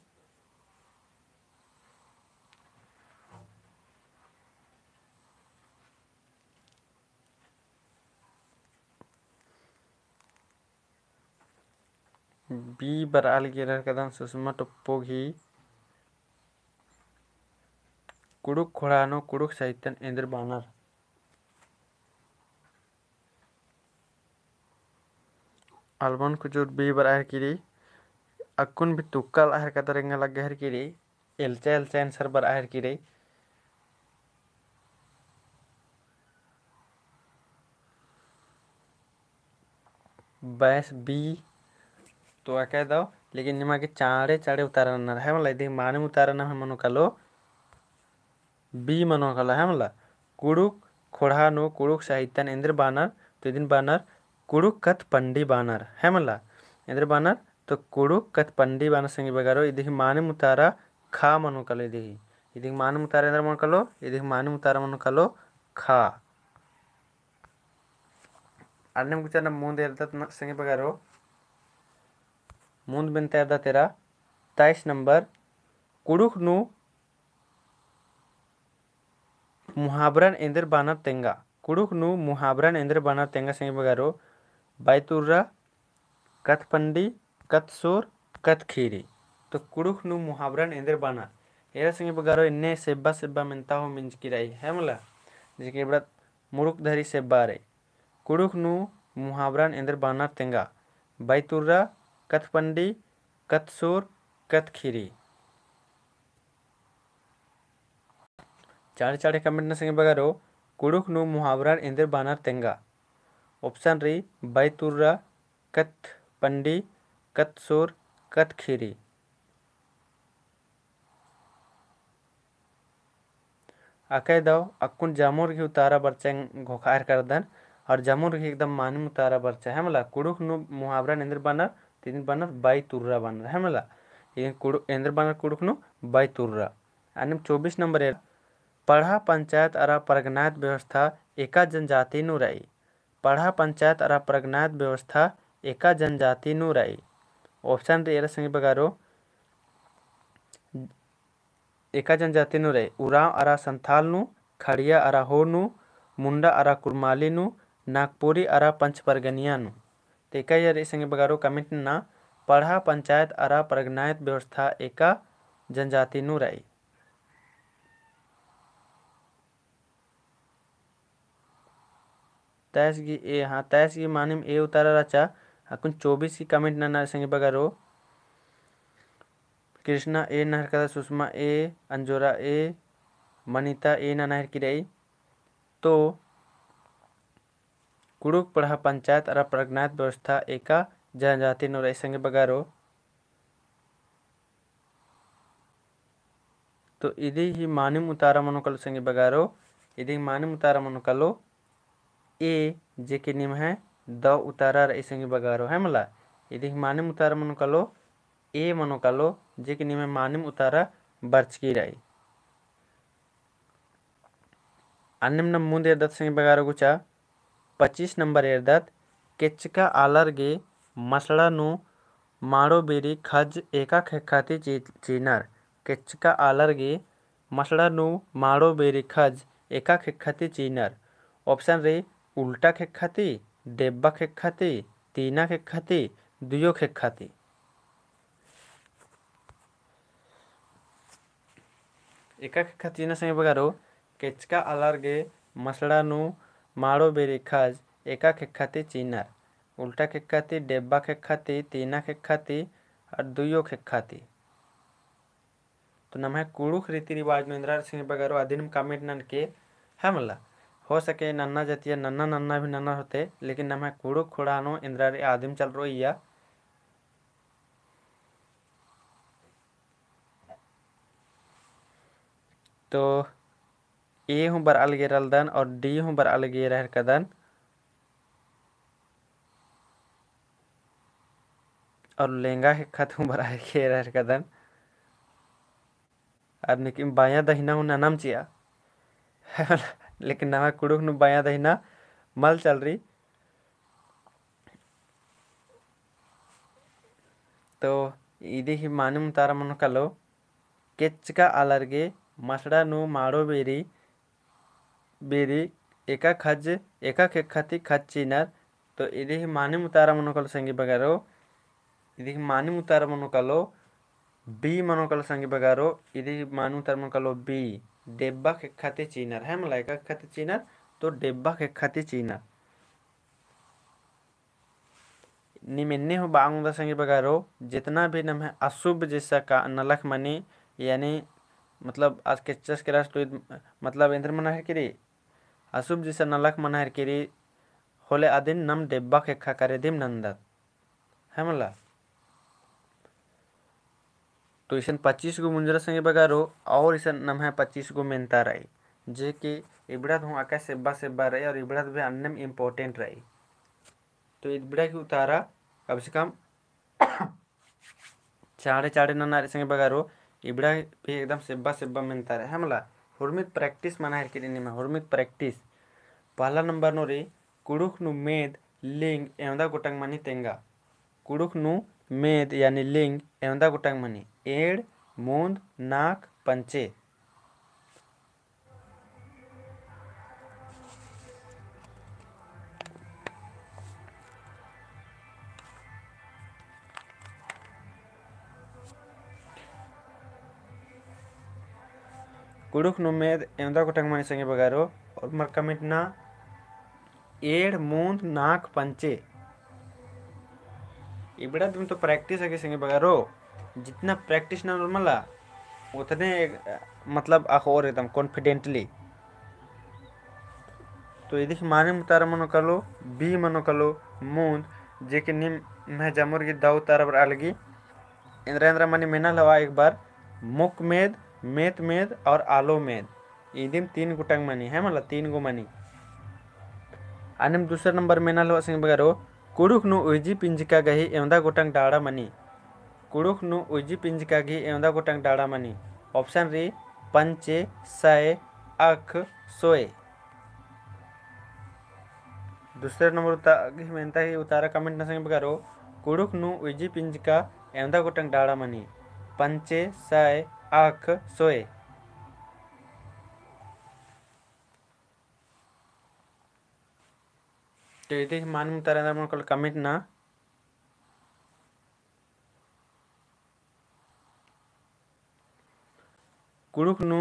B बरआ लगी एरा हेलरकदन सुषमा टोप्पो गही, कुँड़ुख़ ख़ोंड़हा नू कुँड़ुख़ साहित्यन एन्देर बअनर। अलमन कुजूर B बरआ हेलरकी रई, अक्कुन भी तुक्का लआ हेलरकदर एंगा लग्गा हेलरकी रई। एल्चा एल्चा answer बरआ हेलरकी रई। बस B तो अकय दव, लेकिन निमा गे चाँड़े चाँड़े उतारा ननर है मला, इदी मानिम उतारा नम्है मनो कालो B मनो कालो है मला। कुँड़ुख़ ख़ोंड़हा नू कुँड़ुख़ साहित्यन एन्देर बअनर, तो इदिन बअनर कुँड़ुख़ कत्थपंडी बअनर है मला। एन्देर बअनर तो कुँड़ुख़ कत्थपंडी बअनर संगी बगरो। इदी ही मानिम उतारा ख मनो कालो इदी ही। इदी ही मानिम उतारा एन्देर मनो कालो, इदी ही मानिम उतारा मनो कालो ख। अन्नेम गुचा नम मुन्द एरदत न संगी बगरो। मुन्द मेन्ता एरदत एरा तेईस नंबर, कुँड़ुख़ नू मुहाबरन एन्देर बअनर तेंगा। कुँड़ुख़ नू मुहाबरन एन्देर बअनर तेंगा संगी बगरो, बाईतुर्रा, कत्थपंडी, कत्थसोर, कत्थख़ीरी। तो कुँड़ुख़ नू मुहाबरन एन्देर बअनर। एरा संगी बगरो एन्ने सेब्बा सेब्बा मेन्ता हूँ मिंजकी रई है मला। जैसे कि एबड़ा मुरुक धरी सेब्बा रई। कुँड़ुख़ नू मुहाबरन एन्देर बअनर तेंगा। बाईतुर्रा, कत्थपंडी, कत्थसोर, कत्थख़ीरी। चाँड़े चाँड़े comment नना संगी बगरो, कुँड़ुख़ नू मुहाबरन एन्देर बअनर तेंगा। Option रई, बाईतुर्रा, कत्थपंडी, कत्थसोर, कत्थख़ीरी। अकय दव अक्कुन जमोर गही उतारा बरचा घोखा हेलरकदन, और जमोर गही एकदम मानिम उतारा बरचा है मला। कुँड़ुख़ नू मुहाबरन एन्देर बअनर, तो इदिन बअनर बाईतुर्रा बअनर है मला। इदिन कुँड़ु-, एन्देर बअनर कुँड़ुख़ नू बाईतुर्रा। अन्नेम चौबीस नंबर एरा, पड़हा पंचायत अरा परगनायत व्यवस्था एका जनजाति नू रई। पड़हा पंचायत अरा परगनायत व्यवस्था एका जनजाति नू रई। Option रई एरा संगी बगरो, एका जनजाति नू रई, उराँव अरा संथाल नू, खड़िया अरा हो नू, मुंडा अरा कुरमाली नू, नागपुरी अरा पंचपरगनिया नू। तो एका एरा रई संगी बगरो comment नना, पड़हा पंचायत अरा परगनायत व्यवस्था एका जनजाति नू रई। तेईस गही A, हाँ, तेईस गही मानिम A उतारा रहचा। अक्कुन चौबीस गही comment नना संगी बगरो। कृष्णा A नना हेलरकदर, सुषमा A, अंजोरा A, मनीता A नना हेलरकी रई। तो कुँड़ुख़ पड़हा पंचायत अरा परगनायत व्यवस्था एका जनजाति नू रई संगी बगरो। तो इदी ही मानिम उतारा मनो कालो संगी बगारो, इदी ही मानिम उतारा मनो कालो ए, जे कि निम्है दौ उतारा रई संगी बगारो, है मला। इदी ही मानिम उतारा मनो कालो, ए मनो कालो, जे कि निम्है मानिम उतारा बरचकी रई। अन्नेम नम मुन्द एरदत संगी बगारो गुचा, पच्चीस नंबर एरदत, केच्चका आलर गे मसड़ा नू माड़ो बीरी खज एका खेक्खा ती ची-, चीनर। केच्चका आलर गे मसड़ा नू माड़ो बीरी खज एका खेक्खा ती चीनर। Option रई उल्टा खेक्खा ती, डेब्बा खेक्खा ती, तीना खेक्खा ती, दुयो खेक्खा ती। एका खेक्खा ती चीनर संगी बगारो, केच्चका आलर गे मसड़ा नू माड़ो बीरी खज एका खेक्खा ती चीनर। उल्टा खेक्खा ती, डेब्बा खेक्खा ती, तीना खेक्खा ती, और दुयो खेक्खा ती। तो नम्है कुँड़ुख़ रीति रिवाज नू एन्दरा रई संगी बगारो अदिन comment ननके, है मला। हो सके नन्ना जतिया नन्ना नन्ना भी नन्ना होते, लेकिन नम्है कुँड़ुख़ ख़ोंड़हा नू एन्दरा रई अदिम चल रओ इया। तो A हूँ बरआ लगे रलदन और D हूँ बरआ लगे रहर कदन। और लेंगा खेक्खा ती हूँ बरआ लगे रहर कदन। और लेकिन बायाँ दहिना हूँ ननम चिआ। लेकिन नम्है कुँड़ुख़ नू बायाँ दहिना मल चल रई। तो इदी ही मानिम उतारा मनो कालो, केच्चका आलर गे मसड़ा नू माड़ो बीरी, बीरी एका खज, एका खेक्खा ती खज चीनर। तो इदी ही मानिम उतारा मनो कालो संगी बगारो, इदी ही मानिम उतारा मनो कालो, B मनो कालो संगी बगारो, इदी ही मानिम उतारा मनो कालो B, डेब्बा खेक्खा ती चीनर, है मला, एका खेक्खा ती चीनर, तो डेब्बा खेक्खा ती चीनर। नीम एन्ने हूँ बआ ओंगदर संगी बगारो, जितना भी नम्है अशुभ जैसा का नलख मनी, यानी मतलब आज केच्चस केरस तो ईद, मतलब एन्देर मना हेरकी रई, अशुभ जैसा नलख मना हेरकी रई, होले अदिन नम डेब्बा खेक्खा करे दिम नन्दत, है मला। तो इसन पच्चीस गो मुंजरा संगी बगारो, और इसन नम्है पच्चीस गो मेन्ता रई, जे कि इबड़ा ती हूँ अकय सेब्बा सेब्बा रई, और इबड़ा ती भी अन्नेम important रई। तो इबड़ा ही उतारा कम से कम चाड़े चाड़े नना रई संगी बगारो, इबड़ा भी एकदम सेब्बा सेब्बा मेन्ता रई, है मला। हुरमित practice मना हेरकी रई नीम, हुरमित practice। पहला नंबर नू रई, कुँड़ुख़ नू मेद लिंग एवंदा गोटंग मनी तेंगा। कुँड़ुख़ नू मेद यानी लिंग एवंदा गोटंग मनी, एंड़, मूंद, नाख़, पंचे। कुँड़ुख़ नू मेद एवंदा गोटंग मनी संगी बगारो, और मरका मिटना एंड़, मूंद, नाख़, पंचे। इबड़ा दिम तो practice है कि संगी बगारो, जितना practice ननोर मला, उतने एक, मतलब अख़ोर एकदम confidently। तो इदी ही मानिम उतारा मनो कालो, B मनो कालो, मूंद, जे कि नीम, निम्है जमोर गे दौ उतारा बरआ लगी। एन्दरा एन्दरा मनी मेनल हवा एक बार, मुक मेद, मेत मेद और आलो मेद। इदिम तीन गोटंग मनी, है मला, तीन गो मनी। अन्नेम दूसर नंबर मेनल हवा संगी बगारो, कुँड़ुख़ नू उइजी पिंजका गही एवंदा गोटंग डाड़ा मनी। कुँड़ुख़ नू उइजी पिंजका गही एवंदा गोटंग डाड़ा मनी। Option रई पंचे, सय, अख, सोय। दूसर नंबर उता-, गही मेन्ता ही उतारा comment नना संगी बगारो, कुँड़ुख़ नू उइजी पिंजका एवंदा गोटंग डाड़ा मनी, पंचे, सय, अख, सोय। तो इदी ही मानिम उतारा एन्दरा मनो कालो comment नना। कुँड़ुख़ नू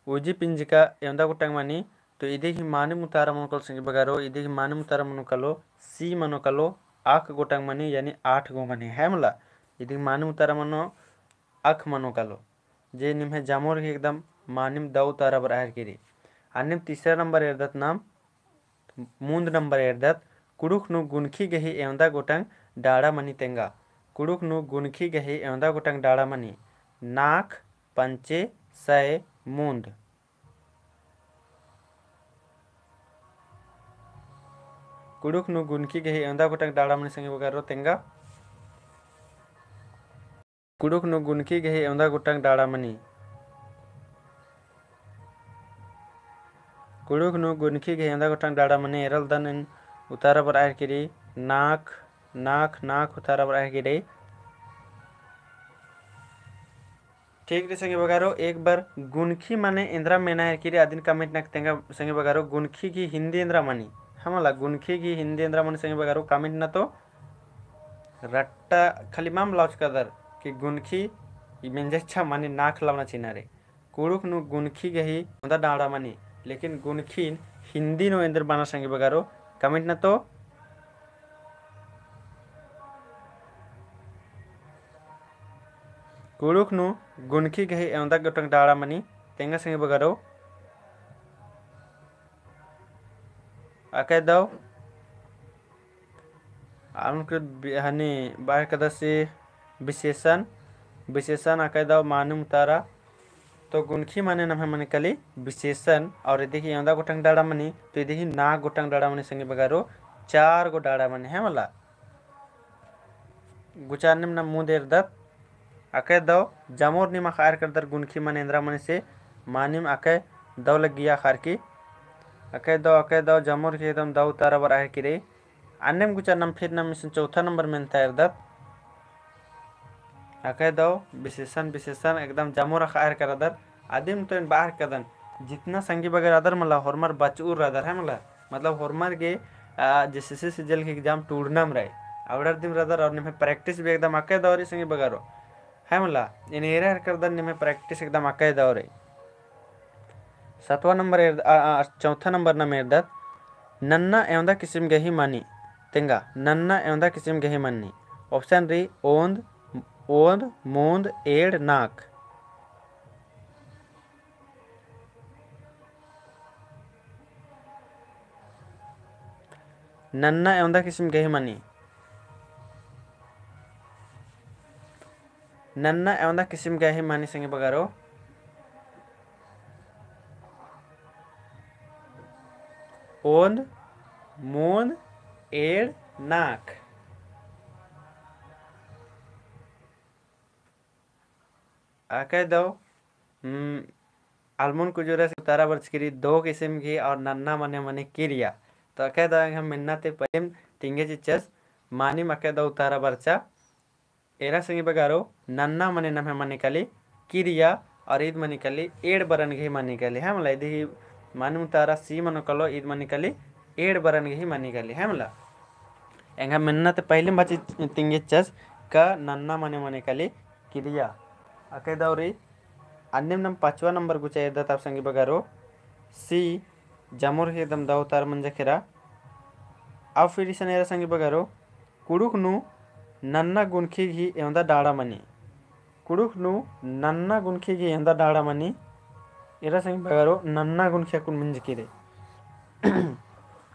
उइजी पिंजका एवंदा गोटंग मनी, तो इदी ही मानिम उतारा मनो कालो संगी बगारो, इदी ही मानिम उतारा मनो कालो, C मनो कालो, अख गोटंग मनी, यानी आठ गो मनी, है मला। इदी ही मानिम उतारा मनो, अख मनो कालो। जे निम्है जमोर ही एकदम मानिम दौ उतारा बरआ हेरकी रई। अन्नेम तीसरा नंबर एरदत नाम, मूंद नंबर एरदत, कुँड़ुख़ नू गुनखी गही एवंदा गोटंग डाड़ा मनी तेंगा। कुँड़ुख़ नू गुनखी गही एवंदा गोटंग डाड़ा मनी, नाख़, पंचे, सय मुन्द। कुँड़ुख़ नू गुनखी गही एवंदा गोटंग डाड़ा मनी संगी बगरो तेंगा। कुँड़ुख़ नू गुनखी गही एवंदा गोटंग डाड़ा मनी। कुँड़ुख़ नू गुनखी गही एवंदा गोटंग डाड़ा मनी। एरा लदन एन उतारा बरआ हेलरकी रई। नाख़, नाख़, नाख़ उतारा बरआ हेलरकी रई। ठीक रई संगी बगरो, एक बार गुनखी मने एन्दरा मेना हेलरकी रई, अदिन comment नना की तेंगा संगी बगरो, गुनखी गही हिन्दी एन्दरा मनी। हाँ मला, गुनखी गही हिन्दी एन्दरा मनी संगी बगरो, comment नना तो। रट्टा खाली मल लौचकदर कि गुनखी मेंजा अच्छा मनी, नाख़ लवना चिअना रई। कुँड़ुख़ नू गुनखी गही एवंदा डाड़ा मनी, लेकिन गुनखीन हिन्दी नू एन्दर बअनर संगी बगरो, comment नना तो। कुँड़ुख़ नू गुनखी गही एवंदा गोटंग डाड़ा मनी, तेंगा संगी बगरो। अकय दव आलमुन कुजूर बि-, हनी बरआ हेलरकदस विशेषण, विशेषण अकय दव मानिम उतारा। तो गुनखी मने नम्है मनी काली विशेषण, और इदी गही एवंदा गोटंग डाड़ा मनी, तो इदी गही नाख़ गोटंग डाड़ा मनी संगी बगरो, चार गो डाड़ा मनी, हाँ मला। गुचा अन्नेम नाम मुन्द एरदत। अकय दव जमोर नीम अख़आ हेलरकदर गुनखी मने एन्दरा मनी से, मानिम अकय दव लग्गिया अख़आ हेलरकी। अकय दव, अकय दव जमोर गही एकदम दव उतारा बरआ हेलरकी रई। अन्नेम गुचा नाम फिर नाम इसन चौथा नंबर मेन्ता एरदत। अकय दव विशेषण, विशेषण एकदम जमोर अख़आ हेलरकदर। अदिम तो एन बरआ हेलरकदन, जितना संगी बगर रअदर मला होरमर बचउर रअदर, हाँ मला, मतलब होरमर गे, आ, JSSC CGL गही exam टूड़नम रई, अबड़र दिम रअदर और निम्है practice भी एकदम अकय दव रई संगी बगरो, हाँ मला, एन एरा हेलरकदन निम्है practice एकदम अकय दव रई। सतवा नंबर एर-, आ, आ, चौथा नंबर नाम एरदत, नन्ना एवंदा किसिम गही मनी, तेंगा, नन्ना एवंदा किसिम गही मनी। Option रई ओन्द, ओन्द, मुन्द, एंड़, नाख़। नन्ना एवंदा किसिम गही मनी। नन्ना एवंदा किसिम गही मनी संगी बगरो। ओन्द, मुन्द, एंड़, नाख़। अकय दव, हम्म, आलमुन कुजूर से उतारा बरचकी रई दव किसिम गही और नन्ना मने मनी किरिया। तो अकय दव एंग्है मेन्ना ती पहिलिम तिंगे चिच्चस, मानिम अकय दव उतारा बरचा। एरा संगी बगरो, नन्ना मने नम्है मनी काली किरिया और ईद मनी काली एंड़ बरन गही मनी काली, हाँ मला, इदी गही मानिम उतारा C मनो कालो, ईद मनी काली एंड़ बरन गही मनी काली, हाँ मला। एंग्है मेन्ना ती पहिलिम बाची तिंगिचस का नन्ना मने मनी काली किरिया। अकय दव रई, अन्नेम नाम पाँचवा नंबर गुचा एरदत अब संगी बगरो, C, जमोर गही एकदम दव उतारा मंजा केरा। अब फिर इसन एरा संगी बगरो, कुँड़ुख़ नू नन्ना गुनखी गही एवंदा डाड़ा मनी। कुँड़ुख़ नू नन्ना गुनखी गही एवंदा डाड़ा मनी। एरा संगी बगरो नन्ना गुनखी अक्कुन मंजकी रई।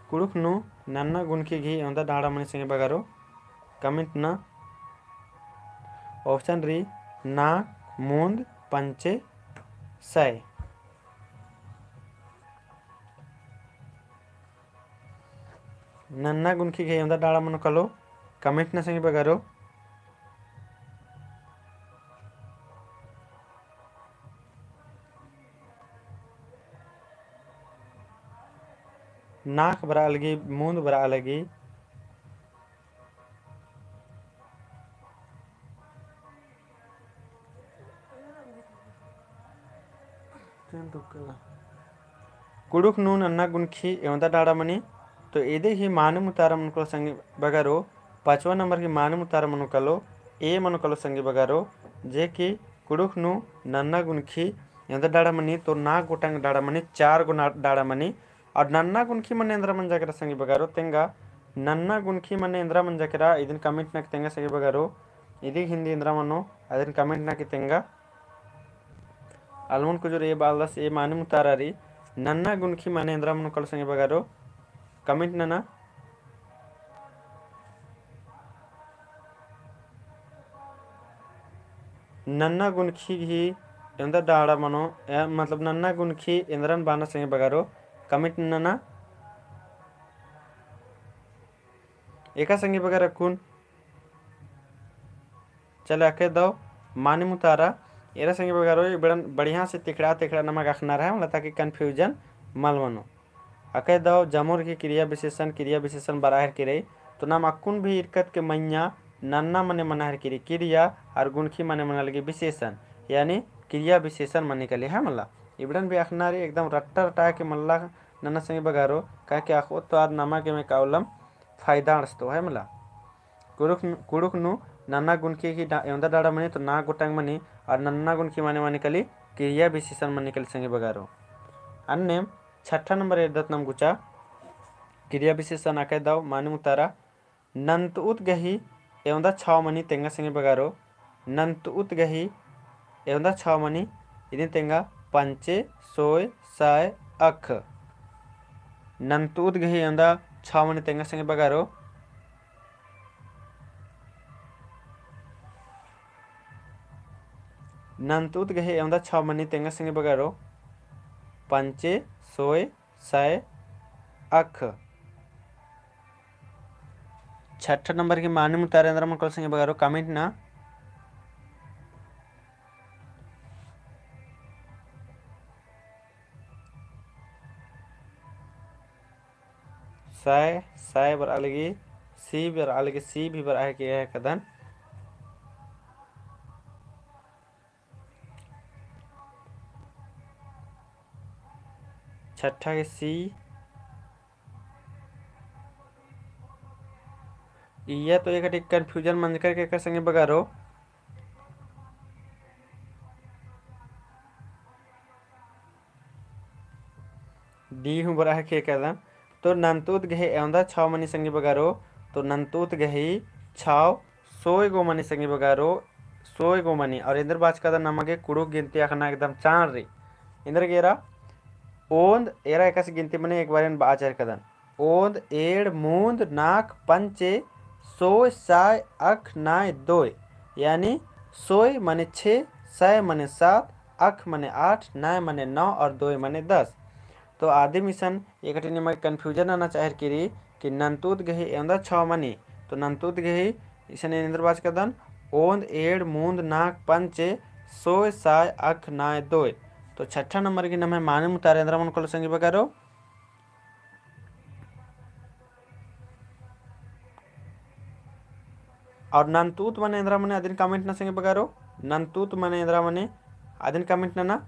कुँड़ुख़ नू नन्ना गुनखी गही एवंदा डाड़ा मनी संगी बगरो comment नना। Option रई नाख़, मुन्द, पंचे, सय। नन्ना गुनखी गही एवंदा डाड़ा मनो कालो, comment नना संगी बगरो। नाख़ बरआ लगी, मुन्द बरआ लगी। कुँड़ुख़ नू नन्ना गुनखी एवंदा डाड़ा मनी, तो इदी गही मानिम उतारा मनो कालो संगी बगरो, पाँचवा नंबर गही मानिम उतारा मनो कालो, A मनो कालो संगी बगरो, जे कि कुँड़ुख़ नू नन्ना गुनखी एवंदा डाड़ा मनी, तो नाख़ गोटंग डाड़ा मनी, चार गो ना-, डाड़ा मनी, और नन्ना गुनखी मने एन्दरा मंजा केरा संगी बगरो तेंगा। नन्ना गुनखी मने एन्दरा मंजा केरा, इदिन comment नना की तेंगा संगी बगरो। इदी हिन्दी एन्दरा मनो, अदिन comment नना की तेंगा। आलमुन कुजूर ए बालदस, ए मानिम उतारा रई। नन्ना गुनखी मने एन्दरा मनो कालो संगी बगरो, comment नना। नन्ना गुनखी गही एवंदा डाड़ा मनो, ए, मतलब नन्ना गुनखी एन्दरन बाना संगी बगारो, comment नना। एका संगी बगारो अक्कुन चले अकय दव माने मुतारा, एरा संगी बगारो, इबड़न बढ़िया से तिखड़ा तिखड़ा नमक अख़ना रहे, मतलब ताकि confusion मल मनो। अकय दव जमोर की क्रिया विशेषण, क्रिया विशेषण बरआ हेलरकी रई, तो नाम अक्कुन भी इरकत के मइय्याँ नन्ना मने मना हेलरकी रई क्रिया, और गुनखी मने मना लगी विशेषण, यानी क्रिया विशेषण मनी कली है मला। इबड़न भी अख़ना रई एकदम रट्टा रट्टा के मल्ला नन्ना संगी बगारो, काहे कि अख़ोत तो आद नमा गे में काउलम फायदा अंड़सतो है मला। कुँड़ुख़ नू, कुँड़ुख़ नू नन्ना गुनखी की डा-, एवंदा डाड़ा मनी तो ना गोटंग मनी, और नन्ना गुनखी मने मनी कली क्रिया विशेषण मनी कली संगी बगारो। अन्नेम छठा नंबर एरदत नाम गुचा, क्रिया विशेषण अकय दव माने मुतारा, नन्तउत गही एवंदा छाव मनी तेंगा संगी बगारो, नन्तउत गही एवंदा छाव मनी, इदिन तेंगा पंचे, सोय, साय, अख। नन्तउत गही एवंदा छाव मनी तेंगा संगी बगारो। नन्तउत गही एवंदा छाव मनी तेंगा संगी बगारो। पंचे, सोय, साय, अख। छठा नंबर की माने मुतारा एन्दरा मनो कालो संगी बगारो, comment ना। साय, साय बरआ लगी, सी बरआ लगी, सी भी बरआ हेलरकी है कदन। छठा के सी। इया तो एक ठिक confusion मंजकर के एका संगी बगारो। डी हूँ बरआ हेलरकी कदन। तो नन्तउत गही एवंदा छाव मनी संगी बगारो, तो नन्तउत गही छाव सोय गो मनी संगी बगारो, सोय गो मनी। और एन्देर बाचकदन नमा गे कुँड़ुख़ गिनती अख़ना एकदम चाड़ रई। एन्देर गे एरा ओन्द, एरा एकासे गिनती मनी एक बारी एन बाचर कदन। ओन्द, एंड़, मुन्द, नाक, पंचे, सोय, साय, अख, नाय, दोय। यानी सोय मने छे, साय मने सात, अख मने आठ, नाय मने नौ और दोय मने दस। तो आदिम इसन एकठिन निमा गे confusion नना चाहेर किरी कि नन्तउत गही एवंदा छाव मनी। तो नन्तउत गही इसन एन्देर बाचकदन, ओन्द, एंड़, मुन्द, नाक, पंचे, सोय, साय, अख, नाय, दोय। तो छठा नंबर गही नम्है माने मुतारा एन्दरा मनो कालो संगी बगारो। और नन्तउत मने एन्दरा मने अदिन comment ना संगी बगारो। नन्तउत मने एन्दरा मने अदिन comment नना।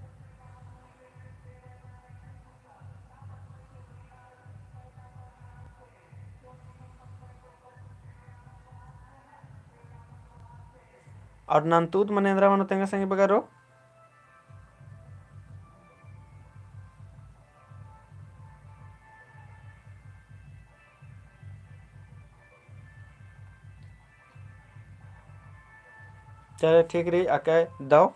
और नन्तउत मने एन्दरा मनो तेंगा संगी बगारो। चले ठीक रई, अकय दव।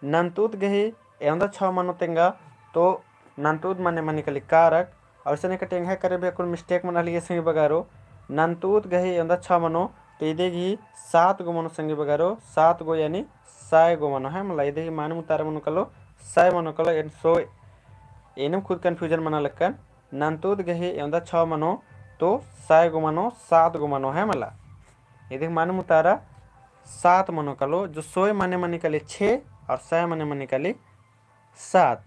नन्तउत गही एवंदा छाव मनो तेंगा, तो नन्तउत मने मनी कली कारक, और इसन एका टेंगहा करे भी अक्कुन mistake मना लगी संगी बगारो। नन्तउत गही एवंदा छाव मनो, तो इदी गही सात गो मनो संगी बगारो, सात गो यानी साय गो मनो है मला। इदी गही माने मुतारा मनो कालो, साय मनो कालो, एन सोय, एनम खुद confusion मना लक्कन। नन्तउत गही एवंदा छाव मनो, तो साय गो मनो, सात गो मनो है मला। इदी गही माने मुतारा सात मनो कालो, जो सोय मने मनी कली छे और साय मने मनी कली सात।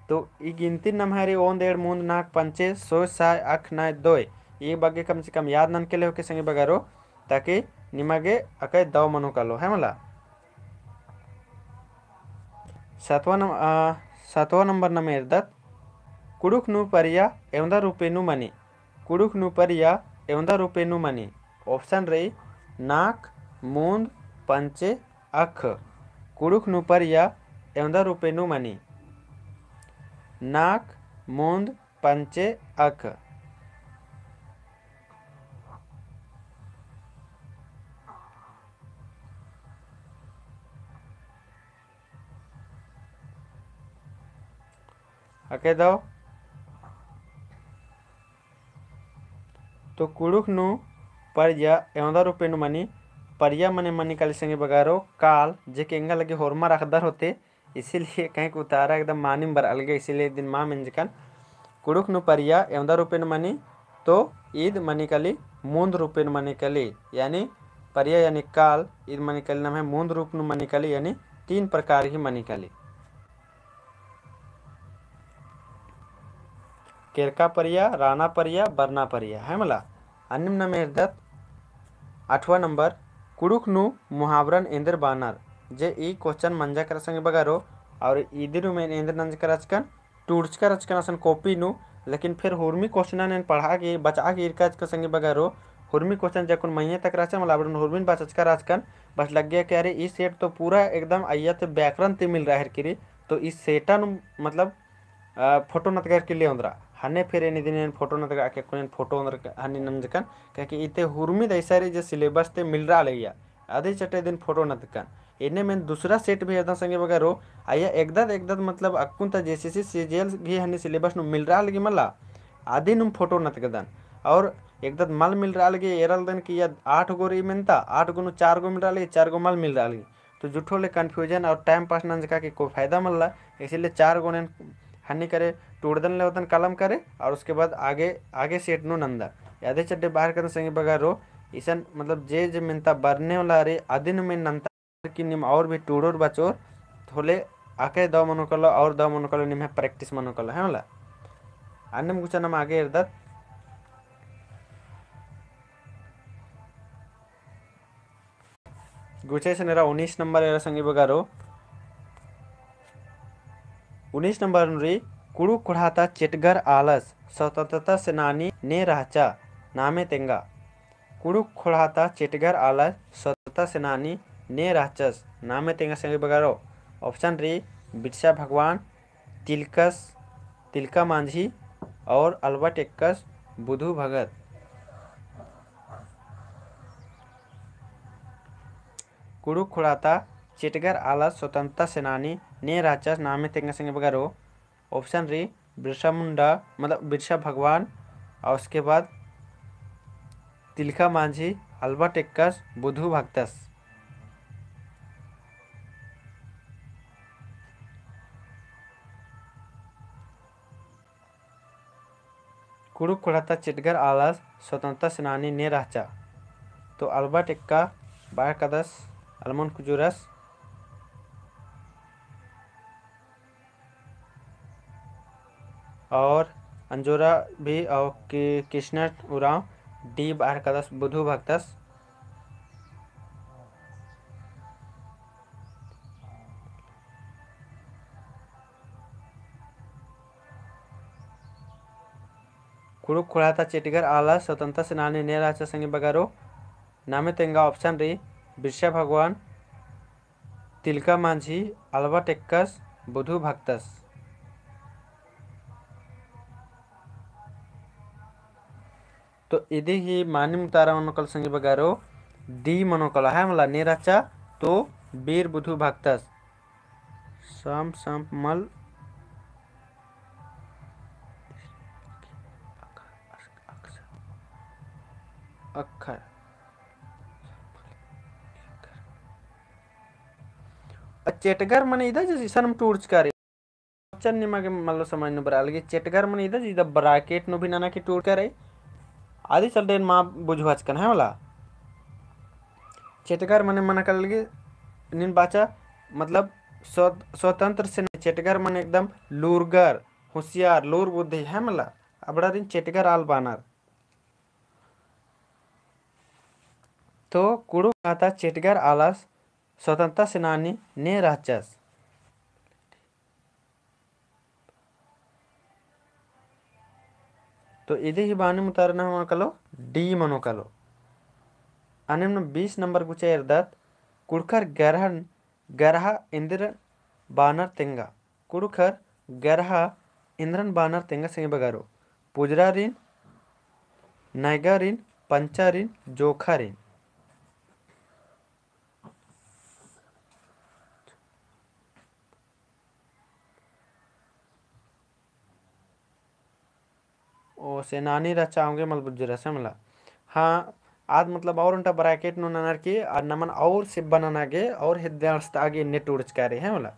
तो ई गिनती नम्है रई ओन्द, एंड़, मुन्द, नाक, पंचे, सोय, साय, अख, नाय, दोय। ई बग्गे कम से कम याद ननके ले होके संगी बगारो, ताकि निमा गे अकय दव मनो कालो है मला। सातवाँ नम-, आ, सातवाँ नंबर नम एरदत, कुँड़ुख़ नू परिया एवंदा रूपे नू मनी। कुँड़ुख़ नू परिया एवंदा रूपे नू मनी। Option रई नाक, मुन्द, पंचे, अख। कुँड़ुख़ नू परिया एवंदा रूपे नू मनी। नाक, मुन्द, पंचे, अख। अकय दव। तो कुँड़ुख़ नू परिया एवंदा रूपे नू मनी, परिया मने मनी कली संगी बगारो काल, जेके एंगा लगे होरमा रखदर होते, इसीलिए कहीं उतारा एकदम मानिम बरआ लगे, इसीलिए इदिन मा मेंजकन। कुँड़ुख़ नू परिया एवंदा रूपे नू मनी, तो ईद मनी काली मूंद रूपे नू मनी काली, यानी परिया यानी काल, ईद मनी काली नम्है मूंद रूप नू मनी काली, यानी तीन प्रकार ही मनी काली। केरका परिया, राना परिया, बरना परिया, है मला। अन्नेम नम एरदत आठवाँ नंबर, कुँड़ुख़ नू मुहावरन एन्देर बानर, जे ई question मंजा केरा संगी बगरो, और इदिन नू एन एन्देर नंजका रहचकन, टूड़चका रहचकन असन copy नू, लेकिन फिर हुरमी question एन पढ़आ गे, बचआ गे ईरका रहचकन संगी बगरो, हुरमी question जे अक्कुन मइय्याँ तक रहचकन, मतलब अबड़न हुरमिन बचचका रहचकन, बस लग्गिया कि अरे ई set तो पूरा एकदम अइय्या ती व्याकरण ती मिलरआ हेलरकी रई, तो ई set नू मतलब अ, photo नतगर के लिए ओन्द्रा। हन्ने फिर एन इदिन एन photo नतगा के अक्कुन एन photo ओन्द्रा क-, हन्ने नंजकन, काहे कि इते हुरमी दइसा रई जे syllabus ती मिलरआ लगिया। अदि चट्टे इदिन photo नतकन। एन्नेम एन दूसरा set भी एरदन संगी बगरो, अइय्या एकदत एकदत मतलब अक्कुन ता JCC CGL गही हन्ने syllabus नू मिलरआ लगी मला, अदिनुम photo नतगदन। और एकदत मल मिलरआ लगी एरा लगदन कि इय्या आठ गो रई मेन्ता, आठ गो नू चार गो मिलरआ लगी, चार गो मल मिलरआ लगी। तो झूठो ले confusion और time pass नंजका की कोई फायदा मल्ला। इसीलिए चार गो एन हन्नी करे टूड़दन ले होतन कलम करे और उसके बाद आगे, आगे set नू नंदा। अदि चड्डे बाहर करन संगी बगरो, इसन मतलब जे जे मेन्ता बरने वाला रई अदिन मेन नंता कि नीम और भी टूड़ोर बचोर, थोले आके दव मनो कलो और दव मनो कलो निम्है practice मनो कलो, है मला। अन्नेम गुचा नम आगे एरदत। गुचा इसन एरा उन्नीस नंबर एरा संगी बगरो। उन्नीस नंबर नू रई, कुँड़ुख़ ख़ोंड़हा ता चेटगर आलस स्वतंत्रता सेनानी ने रहचा, नामे तेंगा। कुँड़ुख़ ख़ोंड़हा ता चेटगर आलस स्वतंत्रता सेनानी ने रहचस, नामे तेंगा संगी बगरो। Option रई, बिरसा भगवान, तिलकस, तिलका मांझी और अल्बर्ट एक्कस बुधु भगत। कुँड़ुख़ ख़ोंड़हा ता चेटगर आलस स्वतंत्रता सेनानी ने रहचस, नामे तेंगा संगी बगरो। Option रई बिरसा मुंडा, मतलब बिरसा भगवान, और उसके बाद तिलका मांझी, अल्बर्ट एक्कस, बुधु भगतस। कुँड़ुख़ ख़ोंड़हा ता चेटगर आलस स्वतंत्रता सेनानी ने रहचा। तो अल्बर्ट एक्का बअर कादस अलमन कुजूरस। और अंजोरा भी और कि-, कृष्णा उराँव D बअर कादस बुधु भगतस। कुँड़ुख़ ख़ोंड़हा ता चेटगर आलस स्वतंत्रता सेनानी ने रहचा संगी बगरो। नामे तेंगा option रई बिरसा भगवान, तिलका मांझी, अल्बर्ट एक्कस, बुधु भगतस। तो इदी ही मानिम उतारा मनो कालो संगी बगरो, D मनो कालो, है मला ने रहचा, तो बीर बुधु भगतस। सम, सम, मल, अक्खर। चेटगर मने इदा जे इसन टूड़चका रई। Question निमा गे मल्लो समझ नू बरआ लगी, चेटगर मने इदा जे इदा bracket नू भी नना की टूड़चका रई। अदि चलते मा बुझुआचकन है मला। चेटगर मने मना काला लगी नीन बाचा, मतलब स्व-, स्वतंत्र सेनानी। चेटगर मने एकदम लूरगर, होशियार, लूर बुद्धि है मला। अबड़ारिन चेटगर आल बानर। तो कुँड़ुख़ ख़ोंड़हा ता चेटगर आलस स्वतंत्रता सेनानी ने रहचस। तो इदी ही मानिम उतारा नम्है मनो कालो, D मनो कालो। अन्नेम बीस नंबर गुचा एरदत, कुँड़ुख़र गरहन, गरहा एन्देर बानर तेंगा। कुँड़ुख़र गरहा एन्देरन बानर तेंगा संगी बगरो। पुजरारिन, नैगारिन, पंचारिन, जोंख़ारिन। ओ सेनानी रहचा औंगे मल बुझुरस है मला। हाँ, आद मतलब और ओन्टा bracket नू ननर की, आद नमन और सिब्बा नना गे, और हेद्दे अंड़सता गे एन्ने टूड़चका रई है मला।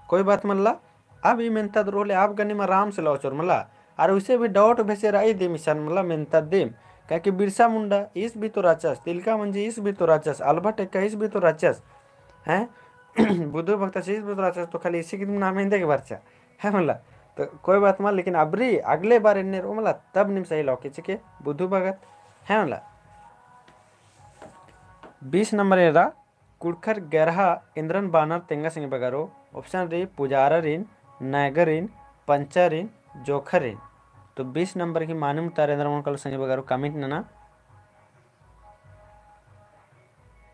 कोई बात मल्ला, अब ई मेन्तदर होले अब गने मा आराम से लौचोर मला। अरा उइसे भी doubt बेसे रई दिम इसन मला मेन्तदिम, काहे कि बिरसा मुंडा ईस भी तो रहचस, तिलका मंझी ईस भी तो रहचस, अल्बर्ट एक्का ईस भी तो रहचस, हैं? बुधु भगतस ईस भी तो रहचस, तो खाली ईसी की दिम नाम एन्देके बरचा, है मला। तो कोई बात मल, लेकिन अबरी अगले बार एन्ने रओ मला, तब नीम सही लौकी चिके बुधु भगत, है मला। बीस नंबर एरा कुँड़ुख़र गरहा एन्दरन बानर तेंगा संगी बगरो। Option रई पुजाररिन, नैगरिन, पंचरिन, जोंख़रिन। तो बीस नंबर की मानिम उतारा एन्दरन मनो कालो संगी बगरो comment नना।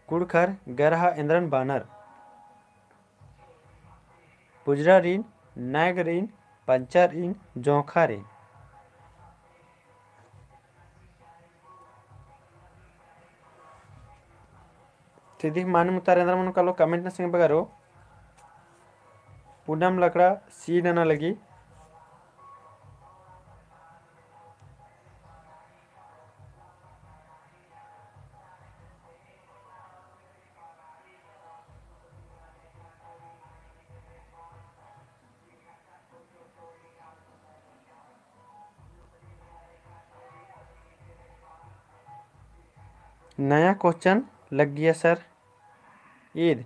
कुँड़ुख़र गरहा एन्दरन बानर। पुजरारिन, नैगरिन, पंचरिन, जोंख़ारिन। तो इदी मानिम उतारा एन्दरन मनो कालो comment नना संगी बगरो। पूनम लकड़ा C नना लगी। नया question लग्गिया sir ईद।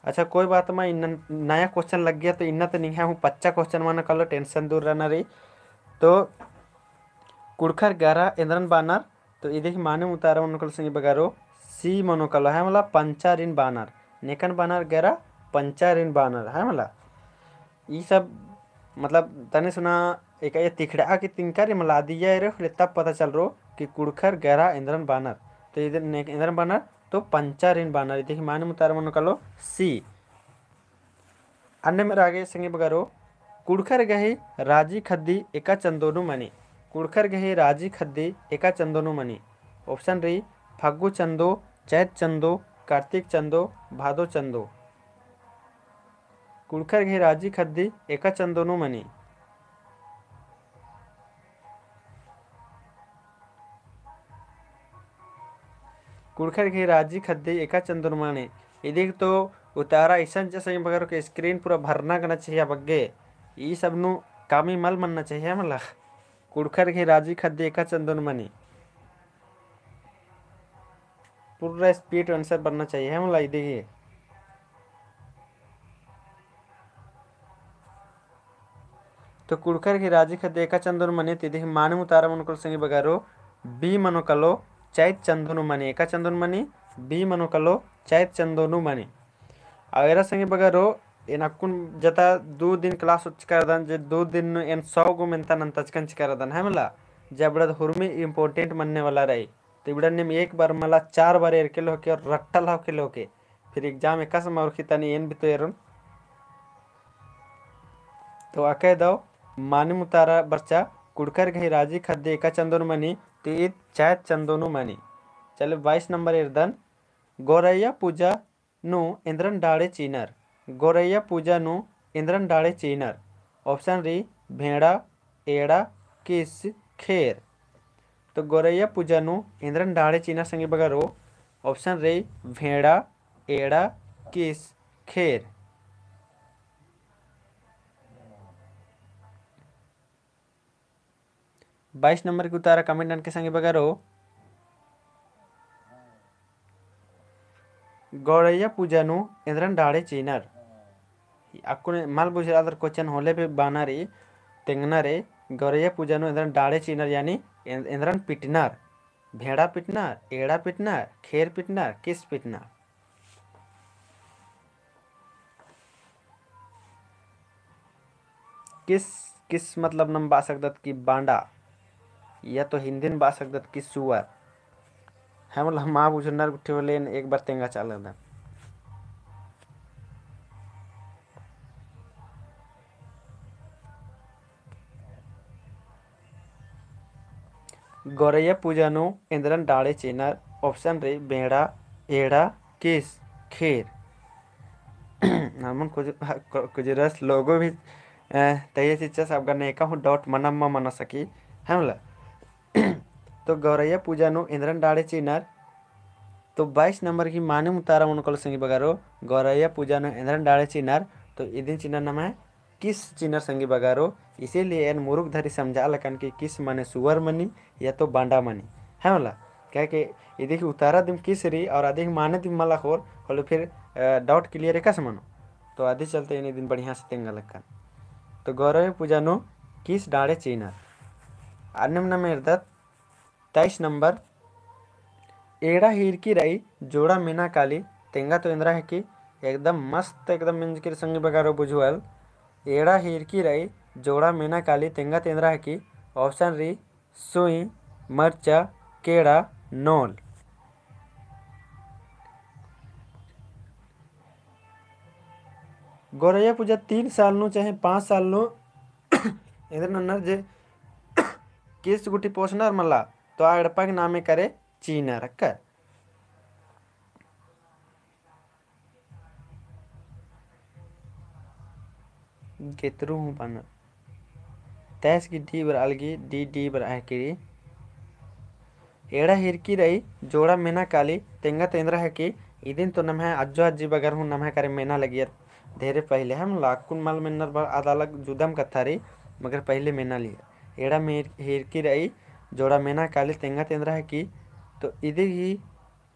अच्छा, कोई बात मा, इन्ना नया question लग्गिया, तो इन्ना तो निंग्है हूँ पच्चा question मनो कालो, tension दूर रअना रई। तो कुँड़ुख़र गरहा एन्दरन बानर, तो इदी ही मानिम उतारा मनो कालो संगी बगरो, C मनो कालो, है मला, पंचरिन बानर। नेकन बानर गरहा, पंचरिन बानर, है मला। ई सब मतलब तने सुना एक ये तिखड़ा की तिंका रे मला दिया रे, फिर तब पता चलरो कि कुँड़ुख़र गरहा एन्दरन बानर। तो इदी नेकन एन्दरन बानर, तो पंचरिन बानर। इदी ही मानिम उतारा मनो कालो C। अन्नेम एरा गे संगी बगरो, कुँड़ुख़र गही राजी ख़द्दी एका चंदो नू मनी। कुँड़ुख़र गही राजी ख़द्दी एका चंदो नू मनी। Option रई, फग्गु चंदो, चैत चंदो, कार्तिक चंदो, भादो चंदो। कुँड़ुख़र गही राजी ख़द्दी एका चंदो नू मनी। कुँड़ुख़र गही राजी ख़द्दी एका चंदो नू मनी। इदी तो उतारा इसन चा संगी बगरो के screen पूरा भरना करना चाहिए बग्गे। ई सब नू कमी मल मन्ना चाहिए मला। कुँड़ुख़र गही राजी ख़द्दी एका चंदो नू मनी। पूरा speed answer बनना चाहिए, है मला, इदी गही। तो कुँड़ुख़र गही राजी ख़द्दी एका चंदो नू मनी, तो इदी ही मानिम उतारा मनो कालो संगी बगरो, B मनो कालो, चैत चंदो नू मनी। एका चंदो नू मनी, B मनो कालो, चैत चंदो नू मनी। अउर एरा संगी बगरो, एन अक्कुन जता दू दिन class उच्चका रअदन, जे दू दिन नू एन सौ गो मेन्ता नन्तचकन चिका रअदन, है मला, जे इबड़ा हुरमी important मन्ने वाला रई। तो इबड़ा नीम एक बार मला चार बार एरके लहोके और रट्टा लहोके लहोके। फिर exam एकासे मल उरखी तनी एन भी तो एरोन। तो अकय दव मानिम उतारा बरचा कुँड़ुख़र गही राजी ख़द्दी एका चंदो नू मनी, तो ईद चैत चंदो नू मनी। चलो बाईस नंबर एरदन, गोरैया पूजा नू एन्दरन डाड़े चिअनर। गोरैया पूजा नू एन्दरन डाड़े चिअनर। Option रई भेड़ा, एड़ा, किस, खेर। तो गोरैया पूजा नू एन्दरन डाड़े चिअनर संगी बगरो। Option रई भेड़ा, एड़ा, किस, खेर। बाईस नंबर की उतारा comment ननके संगी बगरो। गोरैया पूजा नू एन्दरन डाड़े चिअनर। अक्कुन मल बुझरआ दर question होले भी बानर ई, तेंगनर ई, गोरैया पूजा नू एन्दरन डाड़े चिअनर यानी एन-, एन्दरन पिटनर। भेड़ा पिटनर, एड़ा पिटनर, खेर पिटनर, किस पिटनर। किस, किस मतलब नम बआ सकदत कि बांडा, या तो हिंदी नू बआ सकदत कि सुअर। है मतलब मा बुझुरनर गुट्ठी होले एन एक बार तेंगा चालदन। गोरैया पूजा नू एन्दरन डाड़े चिअनर, option रई भेड़ा, एड़ा, किस, खेर। हमन कुछ, कुछ रस लोगो भी, अ, तैये चिच्चस, अबड़ा नेका हूँ doubt मनम मा मना सकी, है मला। तो गोरैया पूजा नू एन्दरन डाड़े चिअनर, तो बाईस नंबर की मानिम उतारा मनो कालो संगी बगरो, गोरैया पूजा नू एन्दरन डाड़े चिअनर, तो इदिन चिअनर नम्है किस चिअनर संगी बगरो, इसीलिए एन मुरुख धरी समझालकन कि किस मने सुअर मनी या तो बांडा मनी, है मला। काहे कि इदी गही उतारा दिम किस रई और अदी गही माने दिम मल अख़ोर होले फिर, अ, doubt clear एकासे मनो। तो अदी चलते एन इदिन बढ़िया से तेंगा लक्कन। तो गौरई पूजा नू किस डाड़े चिअनर। अन्नेम नम्है एरदत तेईस नंबर, एड़ा हीरकी रई, जोड़ा मेना काली, तेंगा तो एन्दरा हिकी। एकदम मस्त, एकदम मिंजकी रई संगी बगरो बुझुअल। एड़ा हीरकी रई, जोड़ा मेना काली, तेंगा तो एन्दरा हिकी। Option रई, सुई, मरचा, केड़ा, नोल। गौरैया पूजा तीन साल नू चाहे पाँच साल नू एन्देर नन्नर जे किस गुट्ठी पोसनर मला, तो आ एड़पा गही नामे करे चिअनर अक्का। केतरू हूँ बअनर। तैस गही D बरआ लगी, D, D बरआ हिकी रई। एड़ा हीरकी रई, जोड़ा मेना काली, तेंगा तो एन्दरा हिकी। इदिन तो नम्है अज्जो अज्जी बगर हूँ नम्है करे मेना लगियर। ढेरे पहिले हम लाकुन मल मेन्नर बर आद अलग जुदम कत्था रई, मगर पहिले मेना लगियर। एड़ा हीरकी रई, जोड़ा मेना काली, तेंगा तो एन्दरा हिकी। तो इदी गही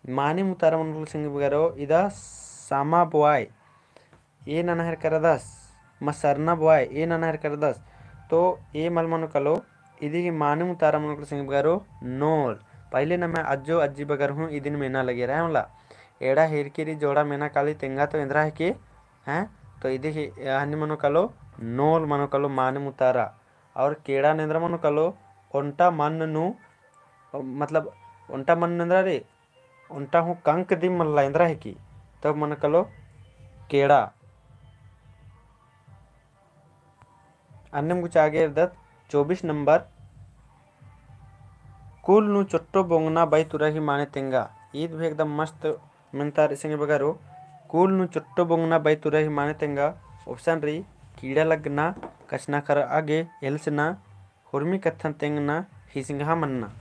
मानिम उतारा मनो कालो संगी बगरो, इदा सामा बोआय। ए ननहेर करदस, मसरना बोआय, ए ननहेर करदस। तो ए मल मनो कालो, इदी गही मानिम उतारा मनो कालो संगी बगरो, नोल। पहिले नम्है अज्जो अज्जी बगर हूँ इदिन मेना लगियर है मला। एड़ा हीरकी रई, जोड़ा मेना काली, तेंगा तो एन्दरा हिकी, हैं? तो इदी गही हन्नी मनो कालो, नोल मनो कालो मानिम उतारा। और केड़ा नू एन्दरा मनो कालो, ओन्टा मन्न नू, मतलब ओन्टा मन्न नू एन्दरा रई, ओन्टा हूँ कंक दिम मल्ला एन्दरा हिकी, तब मनो कालो केड़ा। अन्नेम गुचा आगे एरदत चौबीस नंबर, कुल नू चोट्टो बोंगना बई तुरा गही माने तेंगा। ईद भी एकदम मस्त मेन्ता रई संगी बगरो। कुल नू चोट्टो बोंगना बई तुरा गही माने तेंगा। Option रई, कीड़ा लगना, कछनखरआ गे एल्सना, हुरमी कत्थन तेंगना, हिसिंगहा मन्ना।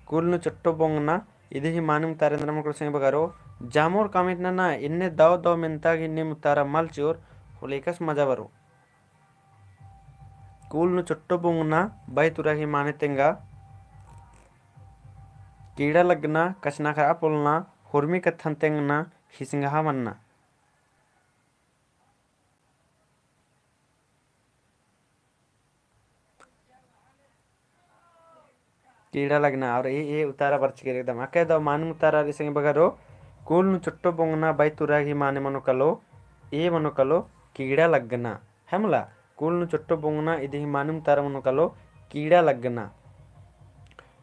कुल नू चोट्टो बोंगना, इदी गही मानिम उतारा एन्दरा मनो कालो संगी बगरो। जामोर comment नना, एन्ने दव दव मेन्ता गही नीम उतारा मल चिओर, होले एकासे मजा बरो। कुल नू चोट्टो बोंगना, बई तुरा गही माने तेंगा, कीड़ा लगना, कछनखरआ पोल्लना, हुरमी कत्थन तेंगना, हिसिंगहा मन्ना। कीड़ा लगना, और ए, ए उतारा बरचकी रई एकदम। अक्कय दव मानिम उतारा रई संगी बगरो, कुल नू चोट्टो बोंगना बई तुरा गही माने मनो कालो, ए मनो कालो कीड़ा लगना। है मला, कुल नू चोट्टो बोंगना इदी गही मानिम उतारा मनो कालो कीड़ा लगना।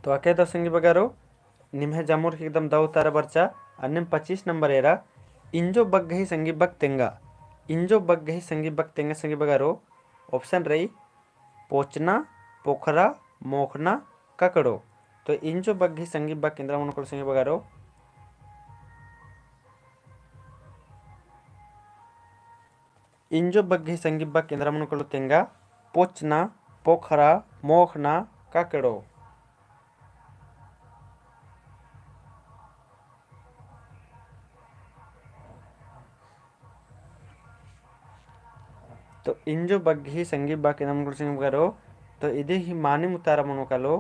तो अक्कय दव संगी बगरो, निम्है जामोर गही एकदम दव उतारा बरचा। अन्नेम पच्चीस नंबर एरा, इंजो बग्गही संगी बक तेंगा। इंजो बग्गही संगी बक तेंगा संगी बगरो, option रई, पोचना, पोखरा, मोखना, ककड़ो। तो इंजो बग्गही संगी बक एन्दरा मनो कालो संगी बगरो। इंजो बग्गही संगी बक एन्दरा मनो कालो तेंगा, पोचना, पोखरा, मोखना, ककड़ो। तो इंजो बग्गही संगी बक एन्दरा मनो कालो संगी बगरो, तो इदी गही मानिम उतारा मनो कालो,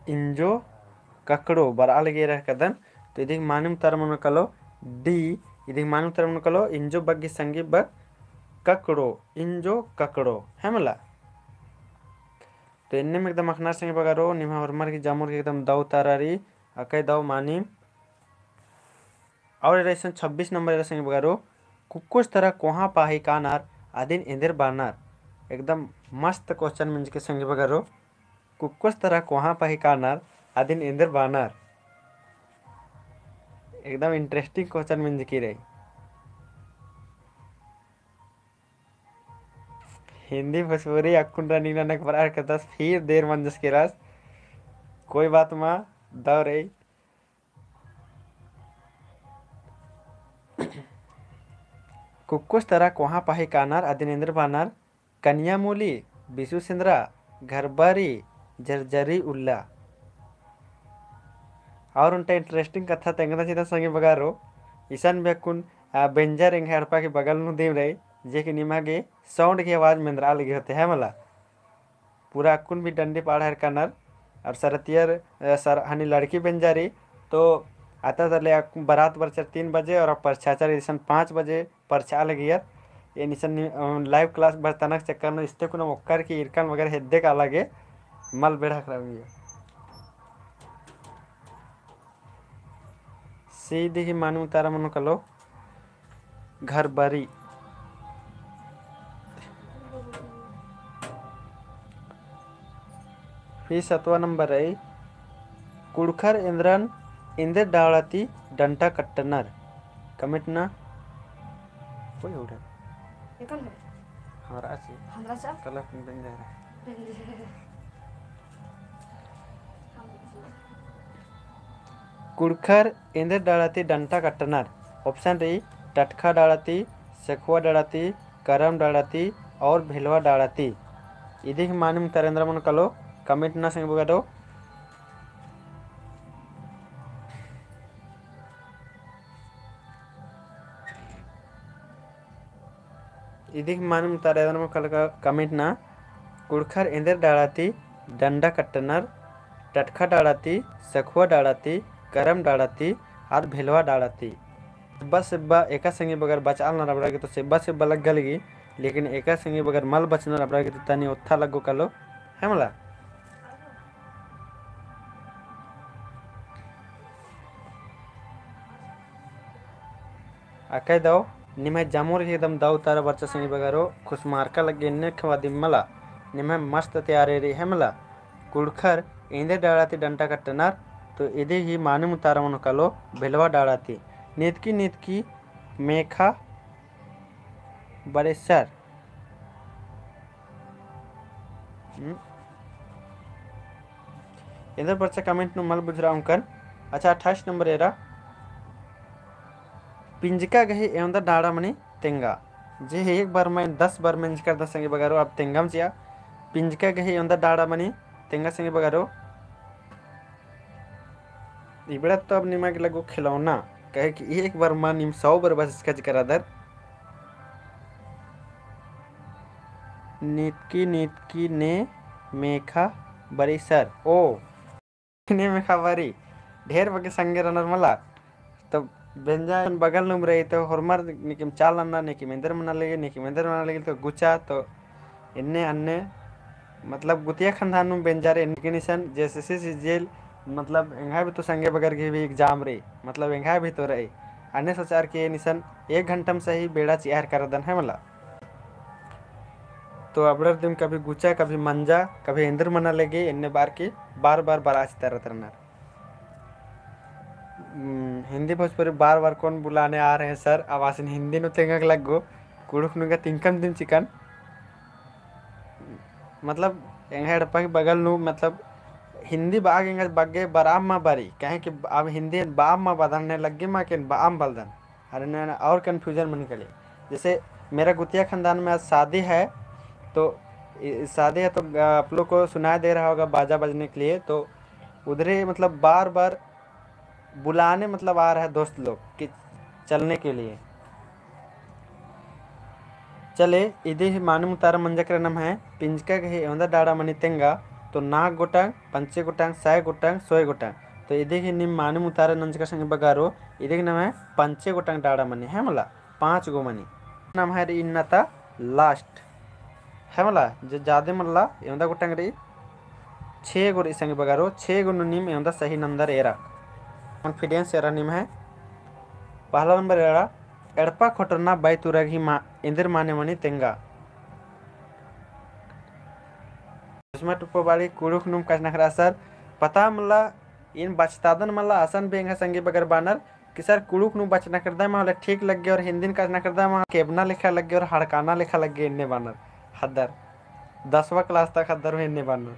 इंजो ककड़ो बरआ लगी रई कदन। तो इदी गही मानिम उतारा मनो कालो D, इदी गही मानिम उतारा मनो कालो इंजो बग्गही संगी बक ककड़ो, इंजो ककड़ो, है मला। तो एन्नेम एकदम अख़नर संगी बगरो, निम्है होरमर गही जामोर गही एकदम दव उतारा रई, अक्कय दव मानिम। और एरा इसन छब्बीस नंबर एरा संगी बगरो, कुक्कोस तरा कोहाँ पाही कानर, अदिन एन्देर बानर। एकदम मस्त question मिंजकी संगी बगरो। कुक्कोस तरा कोहाँ पाही कानर, अदिन एन्देर बानर। एकदम interesting question मिंजकी रई। हिंदी भोजपुरी अक्कुन रनिंग ननक बरआ केरदस, फिर देर मंजस केरस। कोई बात मा, दव रई। कुक्कोस तरा कोहाँ पाही कानर, अदिन एन्देर बानर, कनिया मूली, बिसु सेंदरा, घरबारी, जरजरी उल्ला। और ओन्टा interesting कत्था तेंगना चिदन संगी बगरो, इसन भी अक्कुन, आ, बेंजर एंग्है एड़पा की बगल नू दिम रई, जे कि निमा गे sound की आवाज मेंदरआ लगी होते है मला। पूरा अक्कुन भी डंडी पाड़ा हेरकानर, और सरतियर, अ, सर, हनी लड़की बेंजा रई, तो आता तले अक-, बरात बरचर तीन बजे और परछाचर इसन पाँच बजे परछा लगियर। एन इसन नि-, अ, live class बरतनक चक्कर नू इस्ते कुना ओक्कर की इरकन वगैरह हेद्दे काला गे मल बेड़ा खराब हुई। सीधी ही मानिम उतारा मनो कलो, घर बरी। फिर सतवा नंबर रई, कुँड़ुख़र एन्देरन एन्देर डाड़ा ती डंडा कट्टनर। Comment ना। कोई उठे। ये कौन है? हमरा ची। हमरा चा? कलर पिंक बन जा रहा है। कुँड़ुख़र एन्देर डाड़ा ती डंडा कट्टनर। Option रई, टटखा डाड़ा ती, सेखुआ डाड़ा ती, करम डाड़ा ती और भेलवा डाड़ा ती। इदी ही मानिम उतारा एन्देर मनो कलो, comment ना संगी बगरो। इदी ही मानिम उतारा एन्देर मनो कलो comment ना, कुँड़ुख़र एन्देर डाड़ा ती डंडा कट्टनर, टटखा डाड़ा ती, सेखुआ डाड़ा ती, करम डाड़ा ती, आर भेलवा डाड़ा ती। सेब्बा सेब्बा एका संगी बगर बचआलनर अबड़ा गे तो सेब्बा सेब्बा लग्गा लगी, लेकिन एका संगी बगर मल बचनर अबड़ा गे तो तनी ओत्था लग्गो कलो, है मला? अकय दव, निम्है जम्मोर ही एकदम दव उतारा बरचा संगी बगरो, खुसमारका लग्गे एन्ने ख़ेवा दिम मला, निम्है मस्त तैयारी रई है मला। कुँड़ुख़र एन्देर डाड़ा ती डंडा कट्टनर, तो इदी ही मानिम उतारा मनो कलो भेलवा डाड़ा ती। नीतकी नीतकी मेखा बरेसर। हम्म। एन्देर बरचा comment नू मल बुझरा ओंकन। अच्छा, अट्ठाईस नंबर एरा। पिंजका गही एवंदा डाड़ा मनी तेंगा। जे एक बार में दस बार मेंजकरदन संगी बगरो, अब तेंगम चिआ। पिंजका गही एवंदा डाड़ा मनी तेंगा संगी बगरो। इबड़ा तो अब निमा गे लग्गो खिलौना, काहे कि एक बार मा नीम सौ बार बचचका चिकरादर। नीतकी नीतकी ने मेखा बरी सर। ओ, ने मेखा बरी। ढेर बग्गे संगे रअनर मला। तो बेंजा बगल नुम रई तो होरमर नेकिम चाला नना, नेकिम एन्देर मना लगी, नेकिम एन्देर मना लगी तो गुचा तो एन्ने अन्ने, मतलब, गुतिया खंदान नू बेंजा रई, लेकिन इसन जैसे से जेल, मतलब, एंग्है भी तो संगे बगर गही भी exam रई, मतलब, एंग्है भी तो रई। अन्ने सोचार के निसन एक घंटा में सही बेड़ा चिआर करदन है मला। तो अबड़र दिम कभी गुचा, कभी मंजा, कभी एन्देर मना लगी, एन्ने बार की बार बार बरआ चितारत रअनर। हम्म, हिंदी भोजपुरी बार बार कौन बुलाने आ रहे हैं सर? अब आसिन हिंदी नू तेंगक लग्गो, कुँड़ुख़ नू गा तिंकम दिम चिकन। मतलब, एंग्है एड़पा की बगल नू, मतलब, हिंदी बआ गे एंगा बग्गे बरआ मा बरी, काहे कि अब हिंदी बआ मा बअदन, ने लग्गी मा के बआ मा बलदन। अरे ना, ना, और confusion मनी कली। जैसे मेरा गुतिया खानदान में आज शादी है, तो इ-, शादी है तो, अ, आप लोग को सुनाई दे रहा होगा बाजा बजने के लिए, तो उधरे मतलब बार बार बुलाने मतलब आ रहा है दोस्त लोग कि चलने के लिए। चले, इदी ही मानिम उतारा मंजकर नम्है, पिंजका गही एवंदा डाड़ा मनी तेंगा, तो नाग गोटंग, पंचे गोटंग, सय गोटंग, सोय गोटंग। तो इदी ही नीम मानिम उतारा नंजकर संगी बगारो, इदी ही नम्है पंचे गोटंग डाड़ा मनी, है मला, पाँच गो मनी। नम्है रई इन्ना ता last। है मला, जे जादे मल्ला, एवंदा गोटंग रई, छे गो रई संगी बगारो, छे गो नू नीम एवंदा सही नंदर एरा। Confidence एरा नीम है। पहला नंबर एरा, एड़पा खोटरना बई तुरा गही मा-, एन्देर माने मनी तेंगा। चश्मा टुप्पा बाड़ी कुँड़ुख़ नुम कछनखरआ सर, पता मल्ला, एन बचतादन मल्ला, असन भी एंग्है संगी बगर बानर, कि सर कुँड़ुख़ नू बचनखरदय मा होले ठीक लग्गे और हिंदिन कछनखरदय मा केबना लेखा लग्गे और हड़काना लेखा लग्गे एन्ने बानर। हद्दर दसवा class तक हद्दर हूँ एन्ने बानर।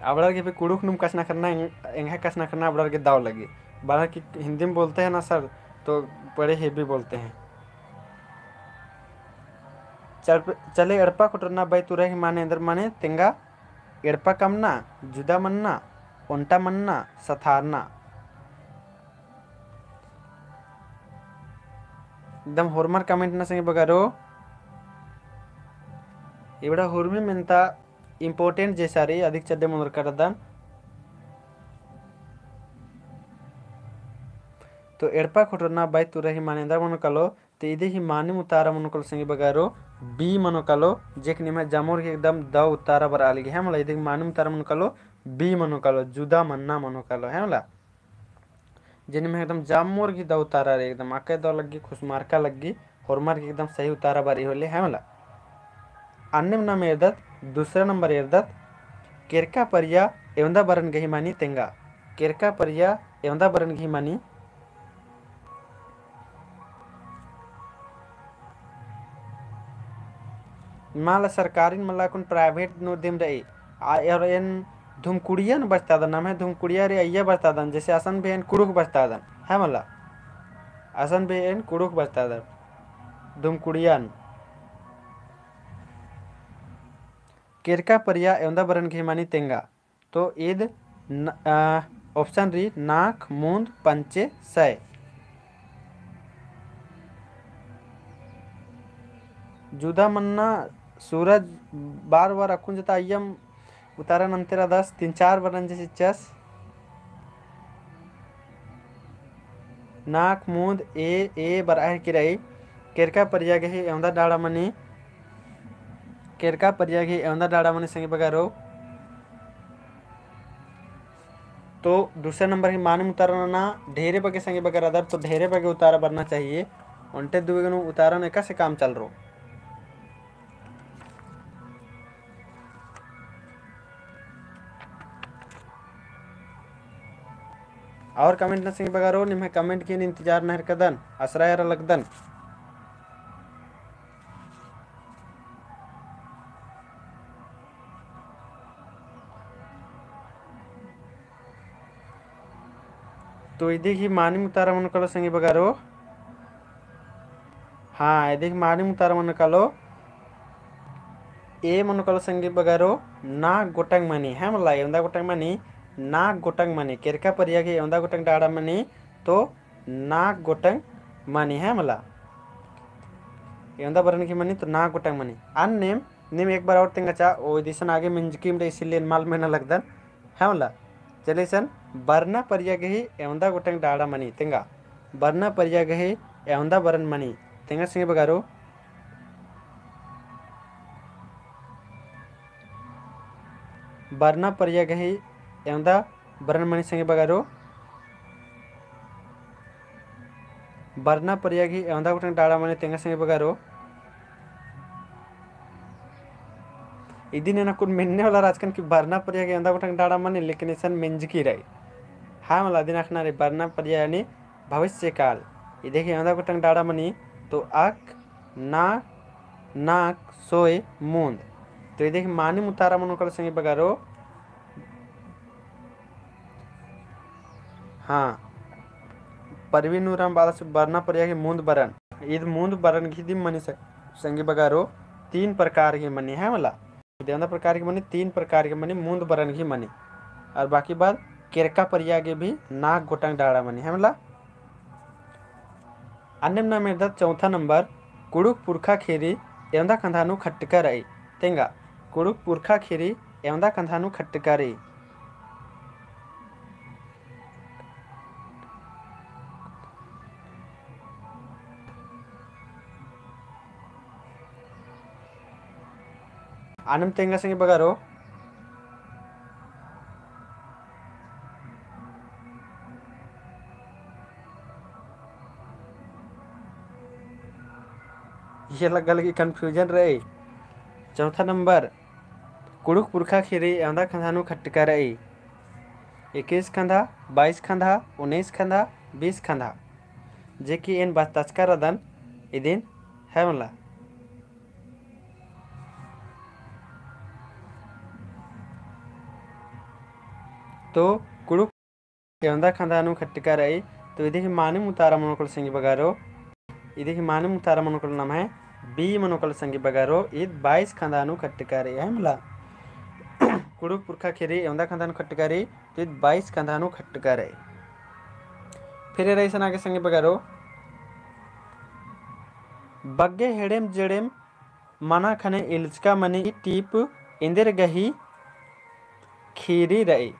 अबड़र गे भी कुँड़ुख़ नुम कछनखरना एंग-, एंग्है कछनखरना अबड़र गे दव लग्गी। बानर कि हिंदी में बोलते हैं ना सर, तो बड़े heavy बोलते हैं। चल-, चले एड़पा खोटरना बई तुरा गही माने एन्देर माने तेंगा। एड़पा कमना, जुदा मन्ना, ओन्टा मन्ना, सथारना। एकदम होरमर comment नना संगी बगरो। इबड़ा हुरमी मेन्ता important जैसा रई, अधिक चड्डे मुनर करदन। तो एड़पा खोटरना बाई तुरा ही माने एन्दरा मनो कालो, तो इदी ही मानिम उतारा मनो कालो संगी बगरो, B मनो कालो, जेक निम्है जमोर ही एकदम दौ उतारा बरआ लगी है मला, इदी ही मानिम उतारा मनो कालो, B मनो कालो, जुदा मन्ना मनो कालो, है मला। जे निम्है एकदम जमोर ही दौ उतारा रई, एकदम अक्कय दौ लग्गी, खुसमारका लग्गी, होरमर ही एकदम सही उतारा बरई होले, है मला। अन्नेम नाम एरदत, दूसरा नंबर एरदत, केरका परिया एवंदा बरन गही मनी तेंगा। केरका परिया एवंदा बरन गही मनी। मला सरकारिन मला कुन private नू दिम रई। आ, और एन धुमकुड़िया नू बचतादन, नम्है धुमकुड़िया रई अइय्या बचतादन, जैसे असन भी एन कुँड़ुख़ बचतादन, है मला। असन भी एन कुँड़ुख़ बचतादन, धुमकुड़िया नू। केरका परिया एवंदा बरन गही मनी तेंगा। तो ईद न-, अ, option रई नाख, मुन्द, पंचे, सय। जुदा मन्ना सूरज बार बार अक्कुन जता अइय्यम उतारन अन्ते रअदस, तीन चार बरन जे चिच्चस। नाख, मुन्द, ए, ए बरआ हेलकी रई। केरका परिया गही एवंदा डाड़ा मनी। केरका परिया गही एवंदा डाड़ा मनी संगी बगरो। तो दूसरा नंबर ही मानिम उतारा नना ढेरे बग्गे संगी बगर रअदर, तो ढेरे बग्गे उतारा बरना चाहिए। ओन्टे दुगो नू उतारा नू एकासे काम चलरो। और comment नना संगी बगरो, निम्है comment गही इंतजार नना हेलरकदन, असरा एरा लगदन। तो इदी ही मानिम उतारा मनो कालो संगी बगरो। हाँ, इदी ही मानिम उतारा मनो कालो। ए मनो कालो संगी बगरो, नाख गोटंग मनी, है मला, एवंदा गोटंग मनी, नाख गोटंग मनी, केरका परिया गही एवंदा गोटंग डाड़ा मनी, तो नाख गोटंग मनी, है मला। एवंदा बरन गही मनी, तो नाख गोटंग मनी। अन्नेम, नीम एक बार और तेंगा चा, ओ इदिसन आगे मेंजकीम रई, इसीलिए मल मेना लगदन। है मला, चले इसन बरना परिया गही एवंदा गोटंग डाड़ा मनी तेंगा। बरना परिया गही एवंदा बरन मनी तेंगा संगी बगरो। बरना परिया गही एवंदा बरन मनी संगी बगरो। बरना परिया गही एवंदा गोटंग डाड़ा मनी तेंगा संगी बगरो। इदिन एन अक्कुन मेन्ने वाला रहचकन कि बरना परिया गही एवंदा गोटंग डाड़ा मनी, लेकिन इसन मेंजकी रई। हाँ मला, इदिन अख़ना रई बरना परिया यानी भविष्यकाल। इदी गही एवंदा गोटंग डाड़ा मनी, तो अक, ना, नाक, सोय, मुन्द। तो इदी गही मानिम उतारा मनो कालो संगी बगरो। हाँ, परवीन उराँव बअदस बरना परिया गही मुन्द बरन। ईद मुन्द बरन गही दिम मनी स-, संगी बगरो, तीन प्रकार गही मनी, है मला। एवंदा प्रकार गही मनी, तीन प्रकार गही मनी, मुन्द बरन गही मनी। और बाकी बाद केरका परिया गही भी नाख गोटंग डाड़ा मनी, है मला। अन्नेम नाम एरदत चौथा नंबर, कुँड़ुख़ पुरखा ख़ीरी एवंदा खंधा नू खट्टका रई। तेंगा, कुँड़ुख़ पुरखा ख़ीरी एवंदा खंधा नू खट्टका रई। अन्नेम तेंगा संगी बगरो। ये लग्गा लगी confusion रई। चौथा नंबर, कुँड़ुख़ पुरखा ख़ीरी एवंदा खंधा नू खट्टका रई। इक्कीस खंधा, बाईस खंधा, उन्नीस खंधा, बीस खंधा। जे कि एन बचताचका रअदन इदिन, है मला। तो कुँड़ुख़ एवंदा खंधा नू खट्टका रई, तो इदी गही मानिम उतारा मनो कालो संगी बगरो, इदी गही मानिम उतारा मनो कालो नम्है B मनो कालो संगी बगरो, ईद बाईस खंधा नू खट्टका रई, है मला। कुँड़ुख़ पुरखा ख़ीरी एवंदा कंधा नू खटका रई, तो ईद बाईस कंधा नू खटका रई। फिर एरा इसन आगे संगी बगरो, बग्गे हेड़ेम जेड़ेम मना ख़ने इल्चका मनी ई टीप एन्देर गही ख़ीरी रई।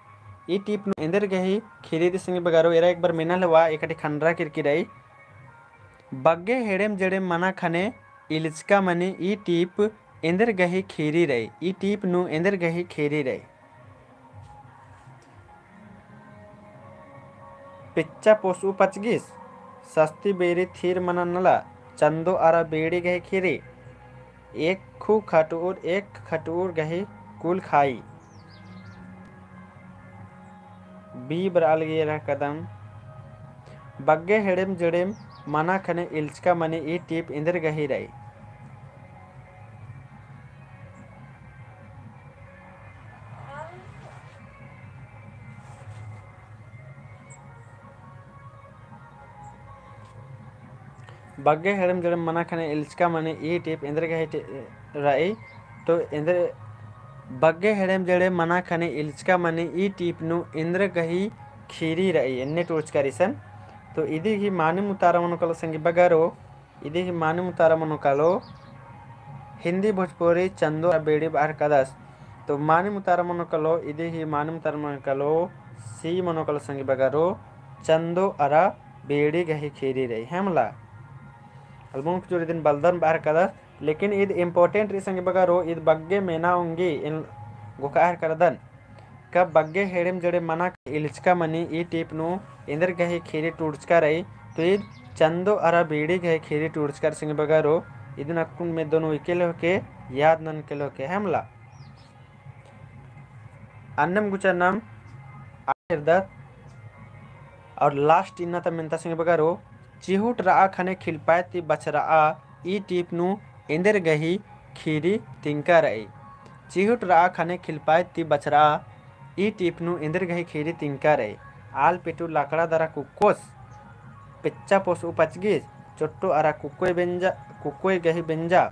ई टीप नू एन्देर गही ख़ीरी रई संगी बगरो, एरा एक बार मेना लेवा, एकटी खंडरा किरकी रई। बग्गे हेड़ेम जेड़ेम मना ख़ने इल्चका मनी ई टीप एन्देर गही ख़ीरी रई। ई टीप नू एन्देर गही ख़ीरी रई। पिच्चा पोसउ पचगिस, सस्ती बेरी थीर मना नला, चंदो अरा बीड़ी गही ख़ीरी, एक खु खटउर, एक खटउर गही कुल खाई। बी बरआ लगी एरा कदम। बग्गे हेड़ेम जेड़ेम मना ख़ने इल्चका मनी ई टीप एन्देर गही रई। बग्गे हेड़ेम जेड़ेम मना ख़ने इल्चका मनी ई टीप एन्देर गही टी-, रई। तो एन्देर बग्गे हेड़ेम जेड़ेम मना ख़ने इल्चका मनी ई टीप नू एन्देर गही ख़ीरी रई, एन्ने टूड़चका रई इसन। तो इदी गही मानिम उतारा मनो कालो संगी बगरो, इदी गही मानिम उतारा मनो कालो, हिंदी भोजपुरी चंदो अरा बीड़ी बअर कादस। तो मानिम उतारा मनो कालो, इदी गही मानिम उतारा मनो कालो, सी मनो कालो संगी बगरो, चंदो अरा बीड़ी गही ख़ीरी रई, है मला। अलमुन कुजूर इदिन बलदन बअर कादस, लेकिन ईद important रई संगी बगरो, ईद बग्गे मेना ओंगी एन गोखा अहर करदन। का बग्गे हेड़ेम जेड़ेम मना इल्चका मनी ई टीप नू एन्देर गही ख़ीरी टूड़चका रई, तो ईद चंदो अरा बीड़ी गही ख़ीरी टूड़चका रई संगी बगरो, इदिन अक्कुन मेदोन उइके लेवके, याद ननके लेवके, है मला। अन्नेम गुचा नाम आखिर दत और last इन्ना ता मेन्ता संगी बगरो, चिहुट रआ ख़ने खिलपाय ती बछरआ, ई टीप नू एन्देर गही ख़ीरी तिंका रई। चिहुट रआ ख़ने खिलपाय ती बछरआ, ई टीप नू एन्देर गही ख़ीरी तिंका रई। आल पिटु लकड़ा दरा कुक्कोस, पिच्चा पोसउ पचगिस, चोट्टो अरा कुक्कोय बेंजा, कुक्कोय गही बेंजा,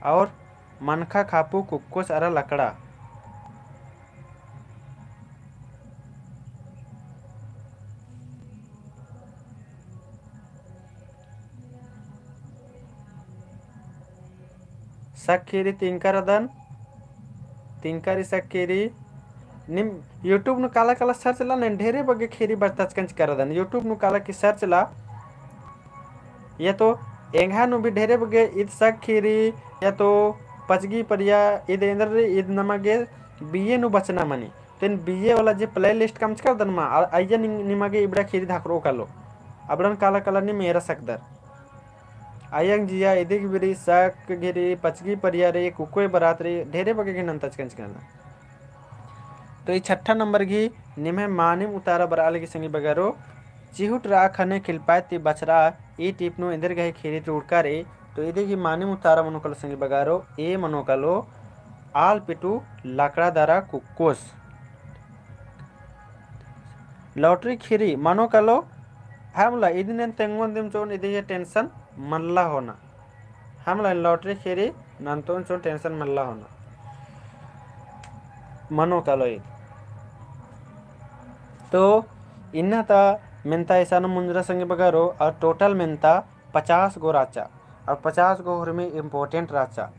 और मनखा खापु कुक्कोस अरा लकड़ा। सक ख़ीरी तिंका रअदन, तिंका रई सक ख़ीरी। नीम YouTube नू काला काला search ला, एन ढेरे बग्गे ख़ीरी बचताचकन चिका रअदन। YouTube नू काला की search ला, या तो एंग्है नू भी ढेरे बग्गे ईद सक ख़ीरी, या तो पचगी परिया, ईद एन्देर रई, ईद नमा गे बिये नू बचना मनी। तो एन बिये वाला जे playlist कमचका रअदन मा, आ-, अइय्या नि-, निमा गे इबड़ा ख़ीरी धाकरो कालो। अबड़न काला काला नीम एरा सकदर। अयंग जिया, इदिग बिरी, सक ख़ीरी, पचगी परिया रई, कुक्कोय बरात रई, ढेरे बग्गे गही नन्ताचकन चिका रअदन। तो ई छठा नंबर गही निम्है मानिम उतारा बरआ लगी संगी बगरो, चिहुट रआ ख़ने खिलपाय ती बछरआ, ई टीप नू एन्देर गही ख़ीरी टूड़का रई। तो इदी गही मानिम उतारा मनो कालो संगी बगरो, ए मनो कालो, आल पिटु लकड़ा दरा कुक्कोस। Lottery ख़ीरी मनो कालो, है मला, इदिन एन तेंगोन दिम चोन, इदी गही tension मल्ला होना। है मला, lottery ख़ीरी नन्तोन चोन, tension मल्ला होना। मनो कालो ईद। तो इन्ना ता मेन्ता इसानो मुंजरा संगी बगरो, और total मेन्ता पचास गो रहचा, और पचास गो हुरमी important रहचा।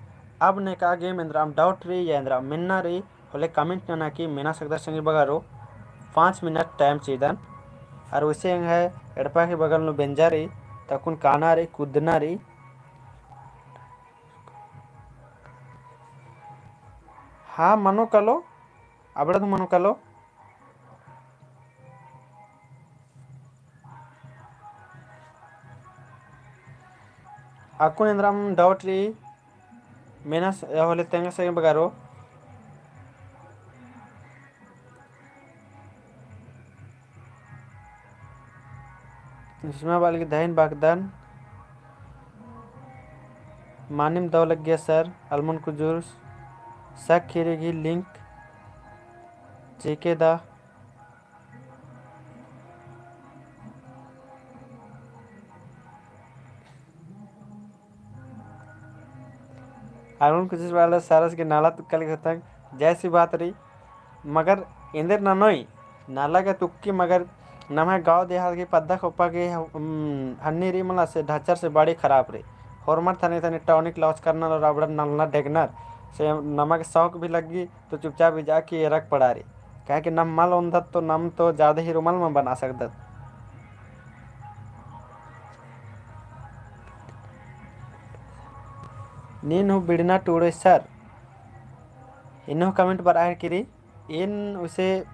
अब नेका गे एन्दरा doubt रई या एन्दरा मेन्ना रई, होले comment नना की मेना सकदर संगी बगरो, पाँच minute time चिदन। और वैसे एंग्है एड़पा के बगल नू बेंजा रई, तकुन काना रई, कुद्दना रई। हाँ, मनो कालो, अबड़ा तो मनो कालो। अक्कुन एन्दराम doubt रई, मेना स-, होले तेंगा संगी बगरो। इसमा बाल की दहिन बागदन। मानिम दव लग्गिया सर, अलमुन कुजूर, सक ख़ीरी गही link चेके दा। अरुण कुछ बाला सरस गे नाला तुक्का लगी होतंग, जैसी बात रई। मगर एन्देर ननोई, नाला गे तुक्की, मगर नम्है गाँव देहात गे पद्दा खोपा गे, उम, हन्नी रई मला से ढचर से बड़ी खराब रई। होरमर थने थने tonic लाउचकर नर और अबड़र नलना डेगनर से नमा गे शौक भी लग्गी, तो चुपचाप इजा की एरक पड़ा रई। काहे कि नम मल ओन्दत तो नम तो ज्यादा hero मल मा बना सकदत। नीन हूँ बिड़ना टूड़े सर। इन्हों comment बरआ केरी, एन उसे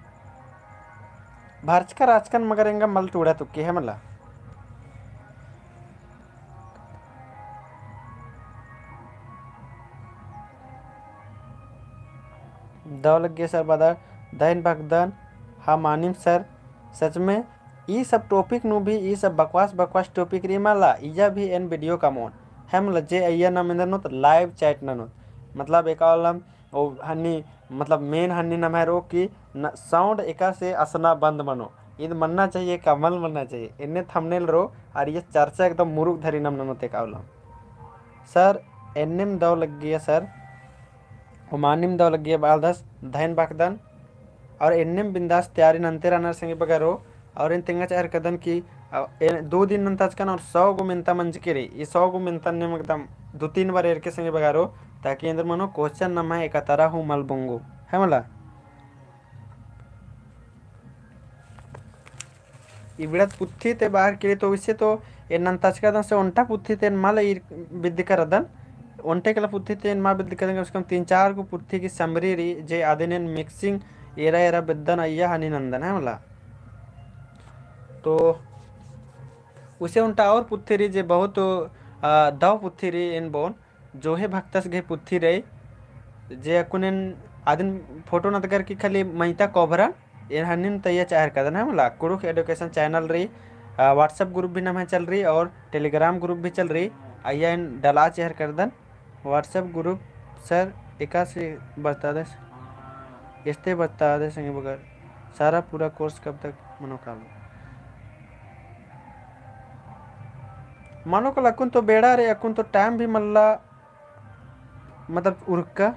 भरचका रहचकन मगर एंगा मल टूड़ा तुक्की है मला। दव लग्गिया सर बअदर, धइन भगदन, हाँ मानिम सर, सच में ई सब topic नू भी, ई सब बकवास बकवास topic रई मला, इया भी एन video कमओन। है मला जे अइया नाम एन्देर ननोत live chat ननोत। मतलब एका ओलम ओ हन्नी, मतलब main हन्नी नम्है रओ कि न, sound एकासे असना बंद मनो। इद मन्ना चाहिए, का मल मन्ना चाहिए। एन्ने thumbnail रओ, और ये चर्चा एकदम मुरुक धरी नम ननोत एका ओलम। सर, एन्नेम दव लग्गिया सर, ओ मानिम दव लग्गिया बालदस, धइन भगदन, और एन्नेम बिंदास तैयारी नन्ते रअनर संगी बगरो, और एन तेंगा चाहर कदन कि, अ, एन दो दिन नन्ताचकन और सौ गो मेन्ता मंजकी रई, ई सौ गो मेन्ता एन्नेम एकदम दो तीन बार एरके संगी बगरो, ताकि एन्देर मनो question नम्है एका तरा हूँ मल बोंगो, है मला? इबड़त पुथी ते बाहर केरी तो वैसे तो एन नन्ताचका दन से ओन्टा पुथी ते एन मल ईर बिद्दी करदन। ओन्टे केला पुथी ते एन मल बिद्दी करदन, कम से कम तीन चार गो पुथी की summary रई, जे आदिन एन mixing एरा एरा बिद्दन अइया हनी नन्दन है मला। तो उसे ओन्टा और पुथी रई जे बहुत, आ, दव पुथी रई एन बओन। जोहे भक्तस गे पुथी रई, जे अक्कुन एन आदिन photo नतगर की खाली मइता कोभरन, एन हन्निन तइया चाहर कदन है मला। कुँड़ुख़ education channel रई, आ, WhatsApp group भी नम्है चल रई और Telegram group भी चल रई। अइया एन डला चाहर करदन WhatsApp group। सर, एकासे बता दे, एस्ते बता दे संगी बगर, सारा पूरा course कब तक मनो कालो? मनो कालो अक्कुन तो बेड़ा रई, अक्कुन तो time भी मल्ला, मतलब उरका।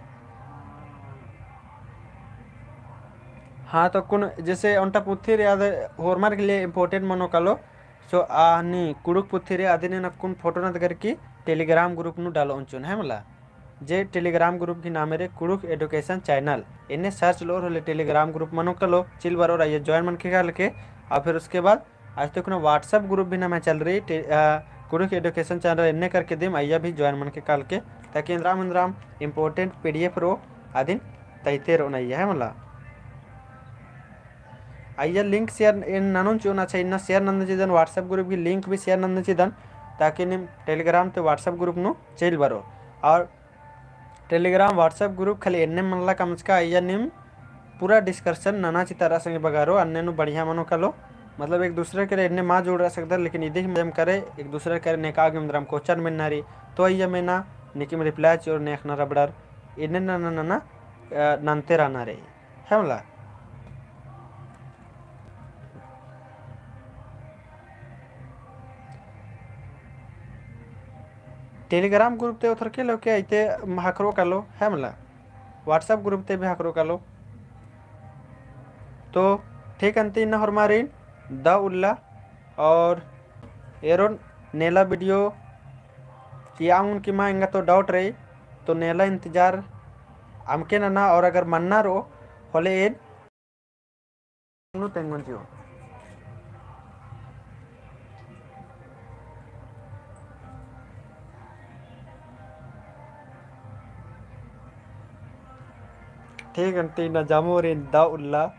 हाँ, तो कुन जैसे ओन्टा पुथी रई आद होरमर के लिए important मनो कालो। So, आ हनी कुँड़ुख़ पुथी रई आदिन एन अक्कुन photo नतगर की Telegram group नू डालो उंचुन है मला। जे Telegram group की नामे रई कुँड़ुख़ education channel। एन्ने search लोर होले Telegram group मनो कालो, चिल बरोर अइया join मनके कालके। और फिर उसके बाद आज तो कुना WhatsApp group भी नम्है चल रई, टे-, आ, कुँड़ुख़ education channel एन्ने करके दिम, अइया भी join मनके कालके, ताकि एन्दराम एन्दराम important PDF रओ, आदिन तइते रओ नइया है मला। अइया link share एन ननोन चिओन, अच्छा, इन्ना share नन्दन चिदन, WhatsApp group की link भी share नन्दन चिदन, ताकि नीम Telegram ते WhatsApp group नू चइल बरओ। और Telegram, WhatsApp group खाली एन्ने मल्ला कमचका, अइया नीम पूरा discussion नना चितारा संगी बगारो, अन्ने नू बढ़िया मनो कालो। मतलब एक दूसरे के एन्ने मा जुड़रा सकदर, लेकिन इदी ही मजम करे, एक दूसरे के नेका गे एन्दराम question मेन्ना रई, तो अइया मेना, नीकिम reply चिओर नेखना रबड़र, एन्ने नना नना, अ, नन्ते रहना रई। है मला। Telegram group ते उथरके लेके अइते हकरो कालो, है मला। WhatsApp group ते भी हकरो कालो। तो ठीक अन्ती इन्ना होरमारिन दव उल्ला। और एरोन नेला video कि आउन कि मा एंगा तो doubt रई, तो नेला इंतजार अमके नना, और अगर मन्ना रओ होले एन नू तेंगोन चिओ। ठीक अन्ती इन्ना जामोरिन दव उल्ला।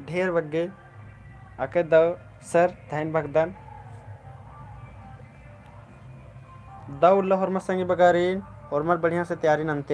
ढेर बग्गे अके दव सर धइन भगदन। दव उल्ला होरमर संगी बगारिन, होरमर बढ़िया से तैयारी नन्ते।